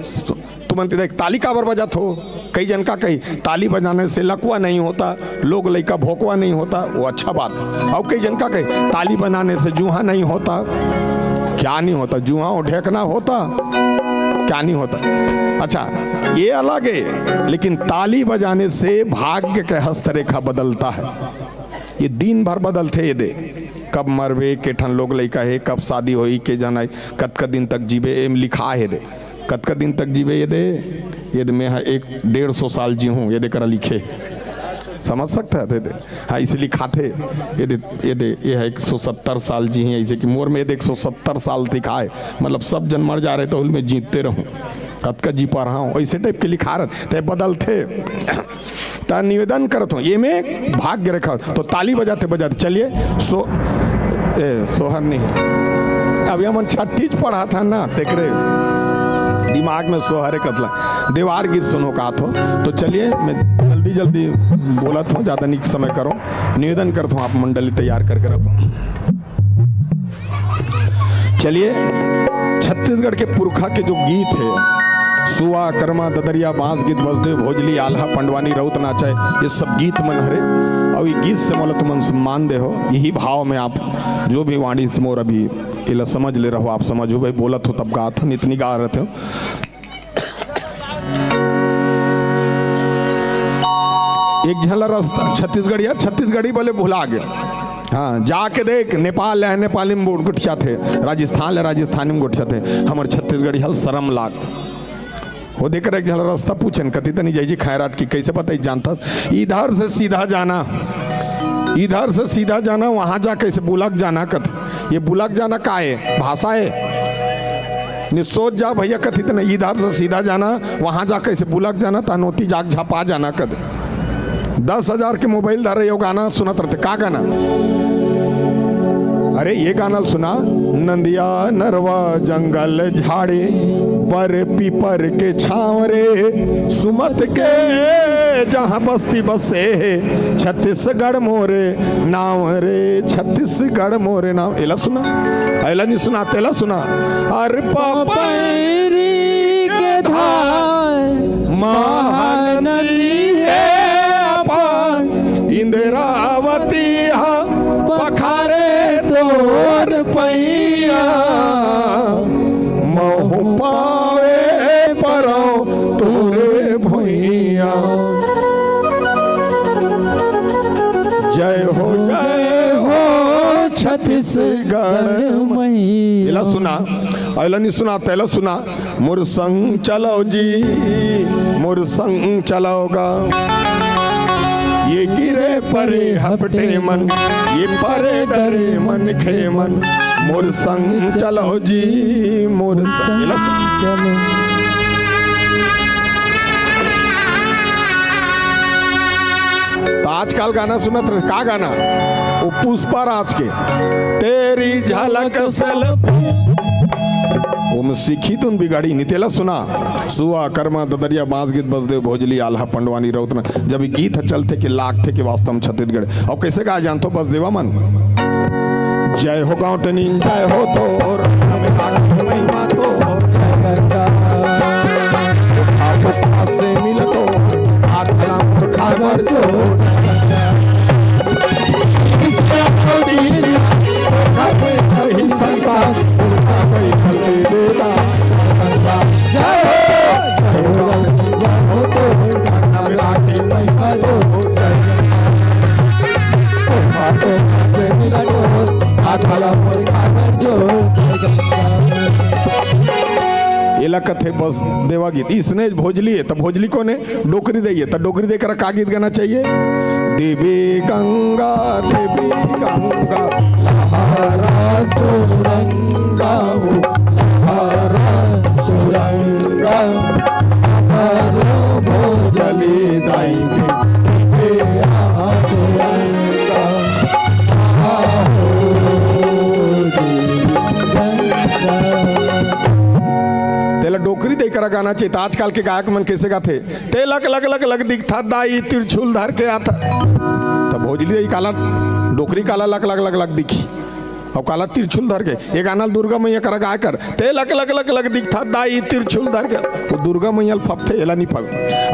तुमन देख, ताली काबर बजत हो? कई जन का कही, ताली बजाने से लकवा नहीं होता, लोग लइका भोकवा नहीं होता, वो अच्छा बात। और कई जन का कही, ताली बजाने से जूहा नहीं होता। क्या नहीं होता? जूहा और ढेकना होता, क्या नहीं होता? अच्छा, ये अलग है, लेकिन ताली बजाने से भाग्य के हस्तरेखा बदलता है। ये दिन भर बदलथे, ये दे। कब मरबे, के ठन लोग लइका हे, कब शादी होई, के जाना, कतका दिन तक जीबे, एम लिखा हे दे। कतका दिन तक जीबे, ये दे, ये दे, मैं हा एक डेढ़ सौ साल जी हूँ, ये दे करा लिखे। समझ सकता है, दे दे। हाँ, इसे लिखाथे, ये दे, ये दे, ये है एक सौ सत्तर साल जी हैं, ऐसे कि मोर में ये दे एक सौ सत्तर साल दिखाए, मतलब सब जन मर जा रहे तो उनमें जीते रहूं, कतका जी पा रहा हूं, ऐसे टाइप के लिखा रहे, ते बदलथे। त निवेदन करत हूं, ये में भाग्य रेखा, तो ताली बजाते बजाते चलिए, सो, ए, सोहर नहीं है। अब ये मन छठी च पढ़ा था ना, तेकरे दिमाग में सोहरे कतला। देवार गीत सुनो का थो। तो चलिए, मैं जल्दी जल्दी बोलत हूं, ज्यादा नहीं समय करो, निवेदन करत हूं, आप मंडली तैयार करके रखो। चलिए, छत्तीसगढ़ के पुरखा के जो गीत हे, सुआ, करमा, ददरिया, बांस गीत, बसदेव, भोजली, आल्हा, पंडवानी, रउत नाचा, ये सब गीत मन हरे। अउ ये गीत से मोला तुमन सम्मान दे हो, यही भाव में आप जो भी वाणी से मोर अभी एला समझ ले रहो, आप समझो भाई, बोलत हो तब गात हो, नितनी गा रहे थे। एक झन ला रस्ता छत्तीसगढ़िया, छत्तीसगढ़ी बोले भुला गया। हाँ, जाके देख, नेपाल ले नेपाली में गोठियाथे, राजस्थान ले राजस्थानी में गोठियाथे, हमर छत्तीसगढ़ी हल शरम लाग। वो देख रहे, एक झन ला रस्ता पूछन, कति तनी जय जी खैराट की, कैसे बताई जानता? इधर से सीधा जाना, इधर से सीधा जाना, वहां जा कैसे बुलक जाना कथे। ये बुलक जाना का हे? भाषा हे? नहीं, सोच जा भैया, कथित नहीं, इधर से सीधा जाना, वहां जा कैसे बुलक जाना, तानोती जाग झपा जाना कद। दस हजार के मोबाइल धरे, यो गाना सुनत रहते। का गाना? अरे, ये गाना सुना, नंदिया नरवा जंगल झाड़ी, बर पीपर के छांव रे, सुमत के जहां बस्ती बसे, छत्तीसगढ़ मोरे नाव रे, छत्तीसगढ़ मोरे नाव। एला सुना, एला नहीं सुना, तेला सुना। अरे पापा पैरी के धार महानदी हे अपार, इंद्रावती हा पखारे तोर पैया, महू पावे परौं तोरे भुइयां। जय हो, जय हो छत्तीसगढ़ मैया। एला सुना, अइला नहीं सुना, तेला सुना। मोर संग चलो जी, मोर मोर संग चलो गा, ये गिरे परे हपटे मन, ये परे डरे मनखे मन, मोर संग चलो जी, मोर संग। चलो। त आजकल गाना सुनत रहे, का गाना? वो पुष्पा राज के, तेरी झलक सेल्फी। ओमे सीखी तुन बिगाड़ी, नितेला सुना। सुआ, करमा, ददरिया, बांस गीत, बसदेव, भोजली, आल्हा, पंडवानी, रौतना। जब ये गीत ह चलथे के लागथे के वास्तव में छत्तीसगढ़। अउ कैसे गाय जानथो बसदेवा मन? जय हो गौंटनिन, जय हो तोर, हमें आके महिमा तोर, जय गंगा। आप से मिलतो, आखला खाबर जोर। एला कथे बसदेवा गीत। इसने भोजली है, त भोजली कोन है? डोकरी दई है, त डोकरी दई करा का गीत गाना चाहिए? देवी गंगा, देवी गंगा, लहरा तुरंगा हो, लहरा तुरंगा, हमारो भोजली दाई के, देवी आ तुरंगा, आ हो देवी गंगा। तेला डोकरी दई करा गाना चाहिए। त आजकल के गायक मन कैसे गाथे? ते लक लक लक लक दिखथा दाई, त्रिशूल धर के आथा। त भोजली दई काला, डोकरी काला लक लक लक लक दिखी, अउ काला त्रिशूल धर के। ये गाना ल दुर्गा मैया करा गाय कर, ते लक लक लक लक दिखथा दाई, त्रिशूल धर के। वो दुर्गा मैया ल फपथे, एला नहीं फप।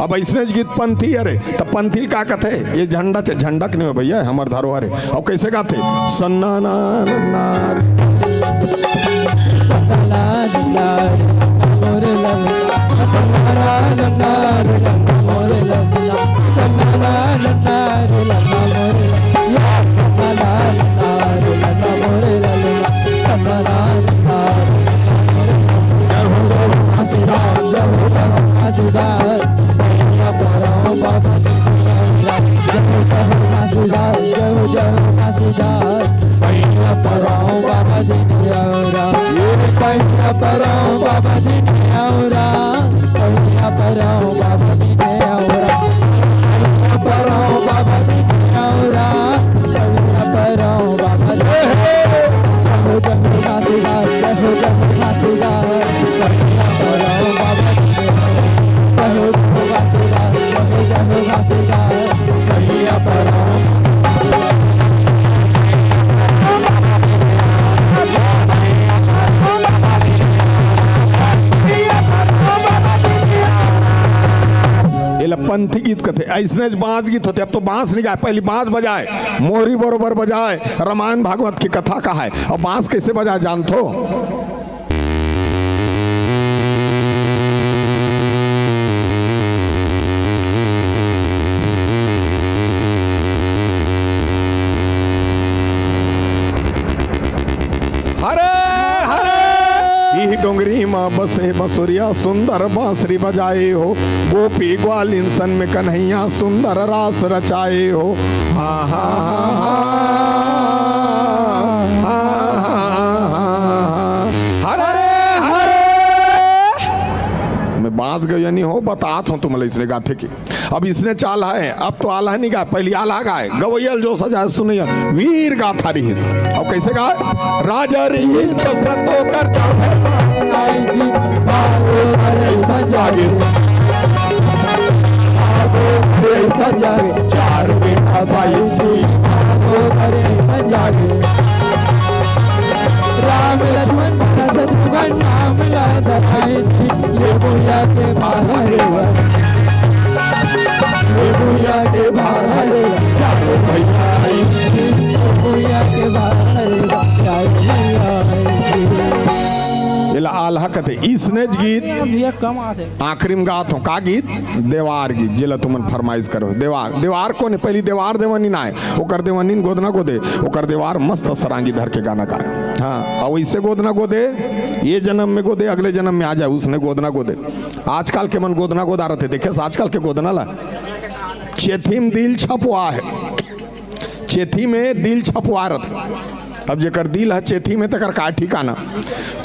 अब ऐसने गीत पंथी, अरे त पंथी ल का कथे? ये झंडा च-, झंडा के नहीं हो भैया, हमर धरोहर है। अउ कैसे गाथे? सन्ना ना ना ना। एला पंथी गीत कथे। ऐसने बांस गीत होथे। अब तो बांस नहीं गाय, पहली बांस बजाए, मोहरी बरोबर बजाए, रामायण भागवत की कथा कहाए। अब बांस कैसे बजाए जानथो? हरे हरे। इही डोंगरी मा बसे बसुरिया सुंदर बांसुरी बजाए हो। गोपी ग्वालिन सन में कन्हैया सुंदर रास रचाए हो। हा हा हा हा। हरे हरे। मैं बांस गवइया नहीं हो, बतात हूँ तुमला इसने गाथे की। अब इसने चाल है, अब तो आल्हा नहीं गाय, पहली आल्हा गाय, गवैया ल जोश आ जाए, सुनैया वीर गाथा रिहिस। अब कैसे गाय? राजा रिहिस दशरथ ओकर चाहे आई जी, बाबू अरे संजागे, बाबू अरे संजागे, चार बेटा भाई जी, बाबू अरे संजागे। राम लक्ष्मण भरत शत्रुघ्न नाम ला दखाई जी, ये भुइया के बाहर वा। ये भुइया के बाहर वा, चारों भैया आई जी। ये भुइया के बाहर वा, चारों भैया आई जी। ये ला अल्लाह कथे, इसने गीत भैया कम आथे। आखिरी में गात हों, का गीत? देवार गीत, जेला तुमन फरमाइश करो। देवार, देवार कोन हे? पहली देवार देवनी ना हे, ओकर देवनी गोदना गोदे, ओकर देवार मस्त सरांगी धर के गाना गाए। हाँ, अउ वैसे गोदना गोदे, ये जन्म में गोदे, अगले जन्म में आ जाए, उसने गोदना गोदे। आजकल के मन गोदना गोदा रथे, देखे आजकल के गोदना ला, चेथी में दिल छपवा हे। चेथी में दिल छपवा रथे। अब जेकर दिल ह चेथी में, तेकर का ठिकाना।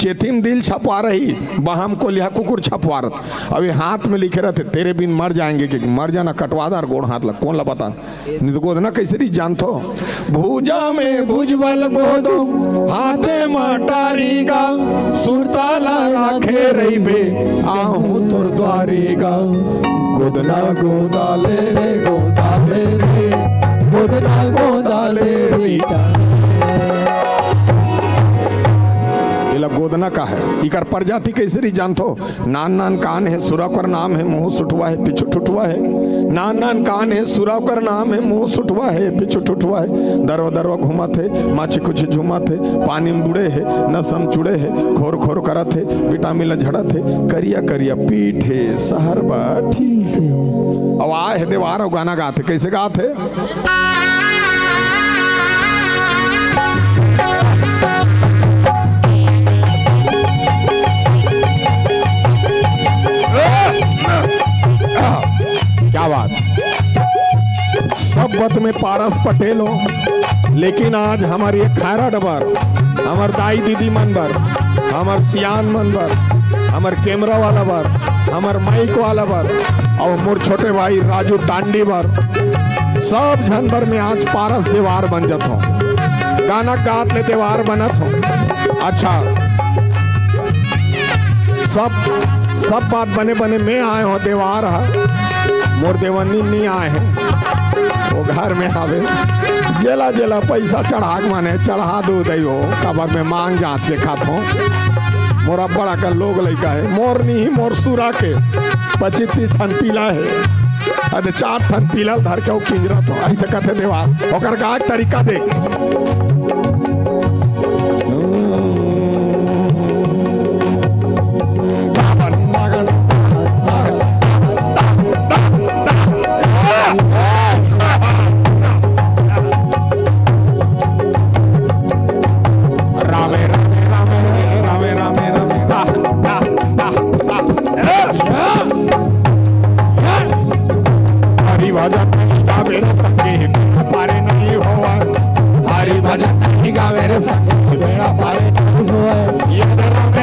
चेथी में दिल छपवा रही, बाहम कोलिहा कुकुर छपवा रथे। अब ये हाथ में लिखे रथे, "तेरे बिन मर जाएंगे," कि मर जाना, कटवा दार गोड़ हाथ ला, कोन ला बता। नहीं तो गोदना कैसे रही जानथो? भुजा में भुजबल गोदो, हाथे म टारी गा, सुरता ला राखे रहिबे, आहूं तोर द्वारी गा। गोदना गोदा ले रे, गोदा ले रे, गोदना गोदा ले रे। एला गोदना कहे। इकर प्रजाति कैसे रही जानथो? नान नान कान हे, सुरा ओकर नाम हे, मुंह सुठवा हे, पीछू ठुठवा हे। नान नान कान हे, सुरा ओकर नाम हे, मुंह सुठवा हे, पीछू ठुठवा हे। दरवा दरवा घूमत हे, माछी कुछ झूमत हे, पानी में बुड़े हे, नसम चुड़े हे, खोर खोर करत हे, विटामिन ला झड़त हे, करिया करिया पीठ हे, सहर बा ठीक हे। अब आए हे देवार अउ गाना गात हे, कैसे गात हे? क्या बात। सब बत में पारस पटेल हो, लेकिन आज हमर ये खैरा डबर, हमर दाई दीदी मन बर, हमर सियान मन बर, हमर कैमरा वाला बर, हमर माइक वाला बर, अउ मोर छोटे भाई राजू टांडी बर, सब झन बर में आज पारस देवार बन जत हों। गाना गात ले देवार बनत हों। अच्छा, सब, सब बात बने बने में आए हों, देवार ह, मोर देवनी नी आए हे, वो घर में हवे। जेला जेला पैसा चढ़ा के माने चढ़ा दो दई हो, काबर में मांग जांच के खात हों। मोर अब्बड़ अकन लोग लइका हे, मोर नी ही मोर सुरा के पच्चीस तीस ठन पीला हे, अरे चार ठन पीला ल धर के वो किंजरत हों, ऐसे कथे देवार। ओकर गाय के तरीका देख। रामे, रामे, रामे, रामे, रामे, रामे, रामे, रामे, रामे, रामे। हरि भजन नहीं गावे रे संगे, बेड़ा पारे नहीं होवय। हरि भजन नहीं गावे रे संगे, बेड़ा पारे नहीं होवय। ये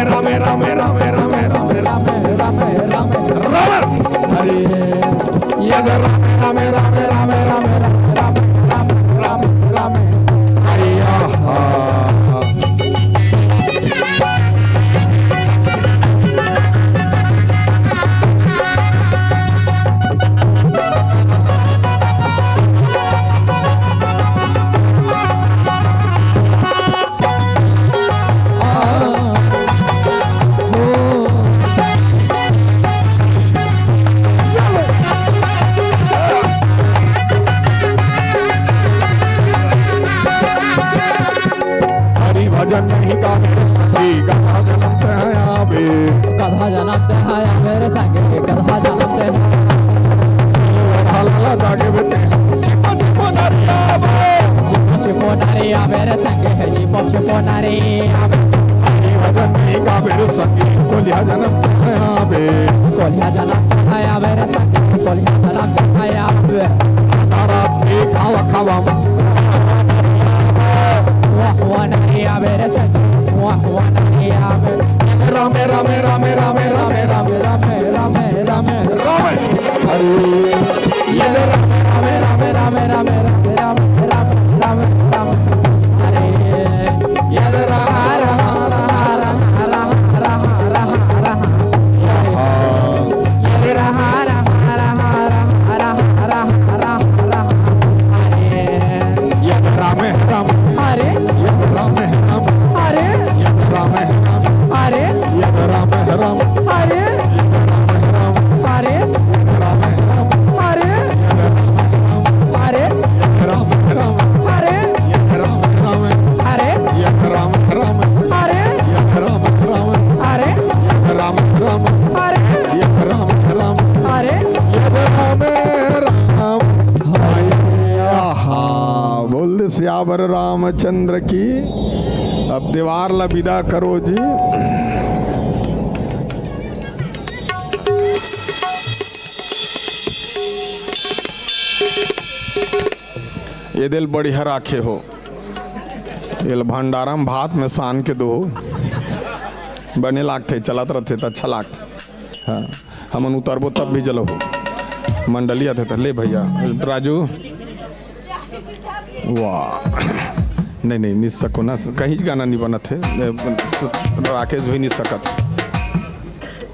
रामे, रामे, रामे, रामे, रामे, रामे, रामे, रामे, रामे, रामे। हरि। ये रामे, रामे, रामे, रामे, रामे, रामे, रामे, रामे, रामे। हरि। आहा। हरि भजन नहीं गावे रे संगी, गधा जनम ते है आवे। गधा जनम ते है आवे रे संगी, गधा जनम ते है। लाला जागे बेटे, छिपो छिपो नारी आवे। छिपो छिपो नारी आवे रे संगी, छिपो छिपो नारी आवे। हरि भजन नहीं गावे रे संगी, कोलिहा जनम ते है आवे। कोलिहा जनम ते है आवे रे संगी, कोलिहा जनम ते है आवे। रात के खावा खावा। वाह, वाह, नारी आवे रे संगी। वाह, वाह, नारी आवे। रामे, रामे, रामे। हरे। ये रामे, रामे, रामे। हरे। ये रामे, रामे, रामे। हरे। ये रामे, रामे। हरे। ये रामे, रामे। हरे। ये रामे, रामे। हरे। ये रामे, रामे। हरे। ये रामे, रामे। हरे। ये रामे, रामे। हरे। ये रामे, रामे। हरे। ये रामे, चंद्र की। अब दीवार ला विदा करो जी। ये दिल बढ़िया राखे हो। एल भंडारा म भात में सान के दो। बने लागथे, चलत रथे त अच्छा लागथे। हाँ, हमन उतरबो तब भी जलहू। मंडली आथे त ले भैया, राजू। वाह। नहीं, नहीं, नि सको ना, कहीं गाना नहीं बनत हे। राकेश भी नि सकत।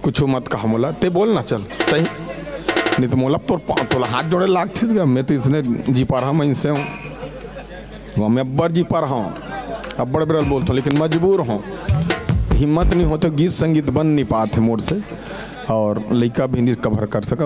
कुछ मत कहा मोला, ते बोल ना, चल, सही। नहीं तो मोला तोर पा-, तोला हाथ जोड़े लागथे गा, मैं तो इसने जी पार हूँ, मैं इनसे हूँ। वो मैं अब्बड़ जी पार हूँ, अब्बड़ बिरल बोलता हूँ, लेकिन मजबूर हूँ। हिम्मत नहीं होते, गीत संगीत बन नहीं पाते मोर से, और लइका भी नहीं कवर कर सका।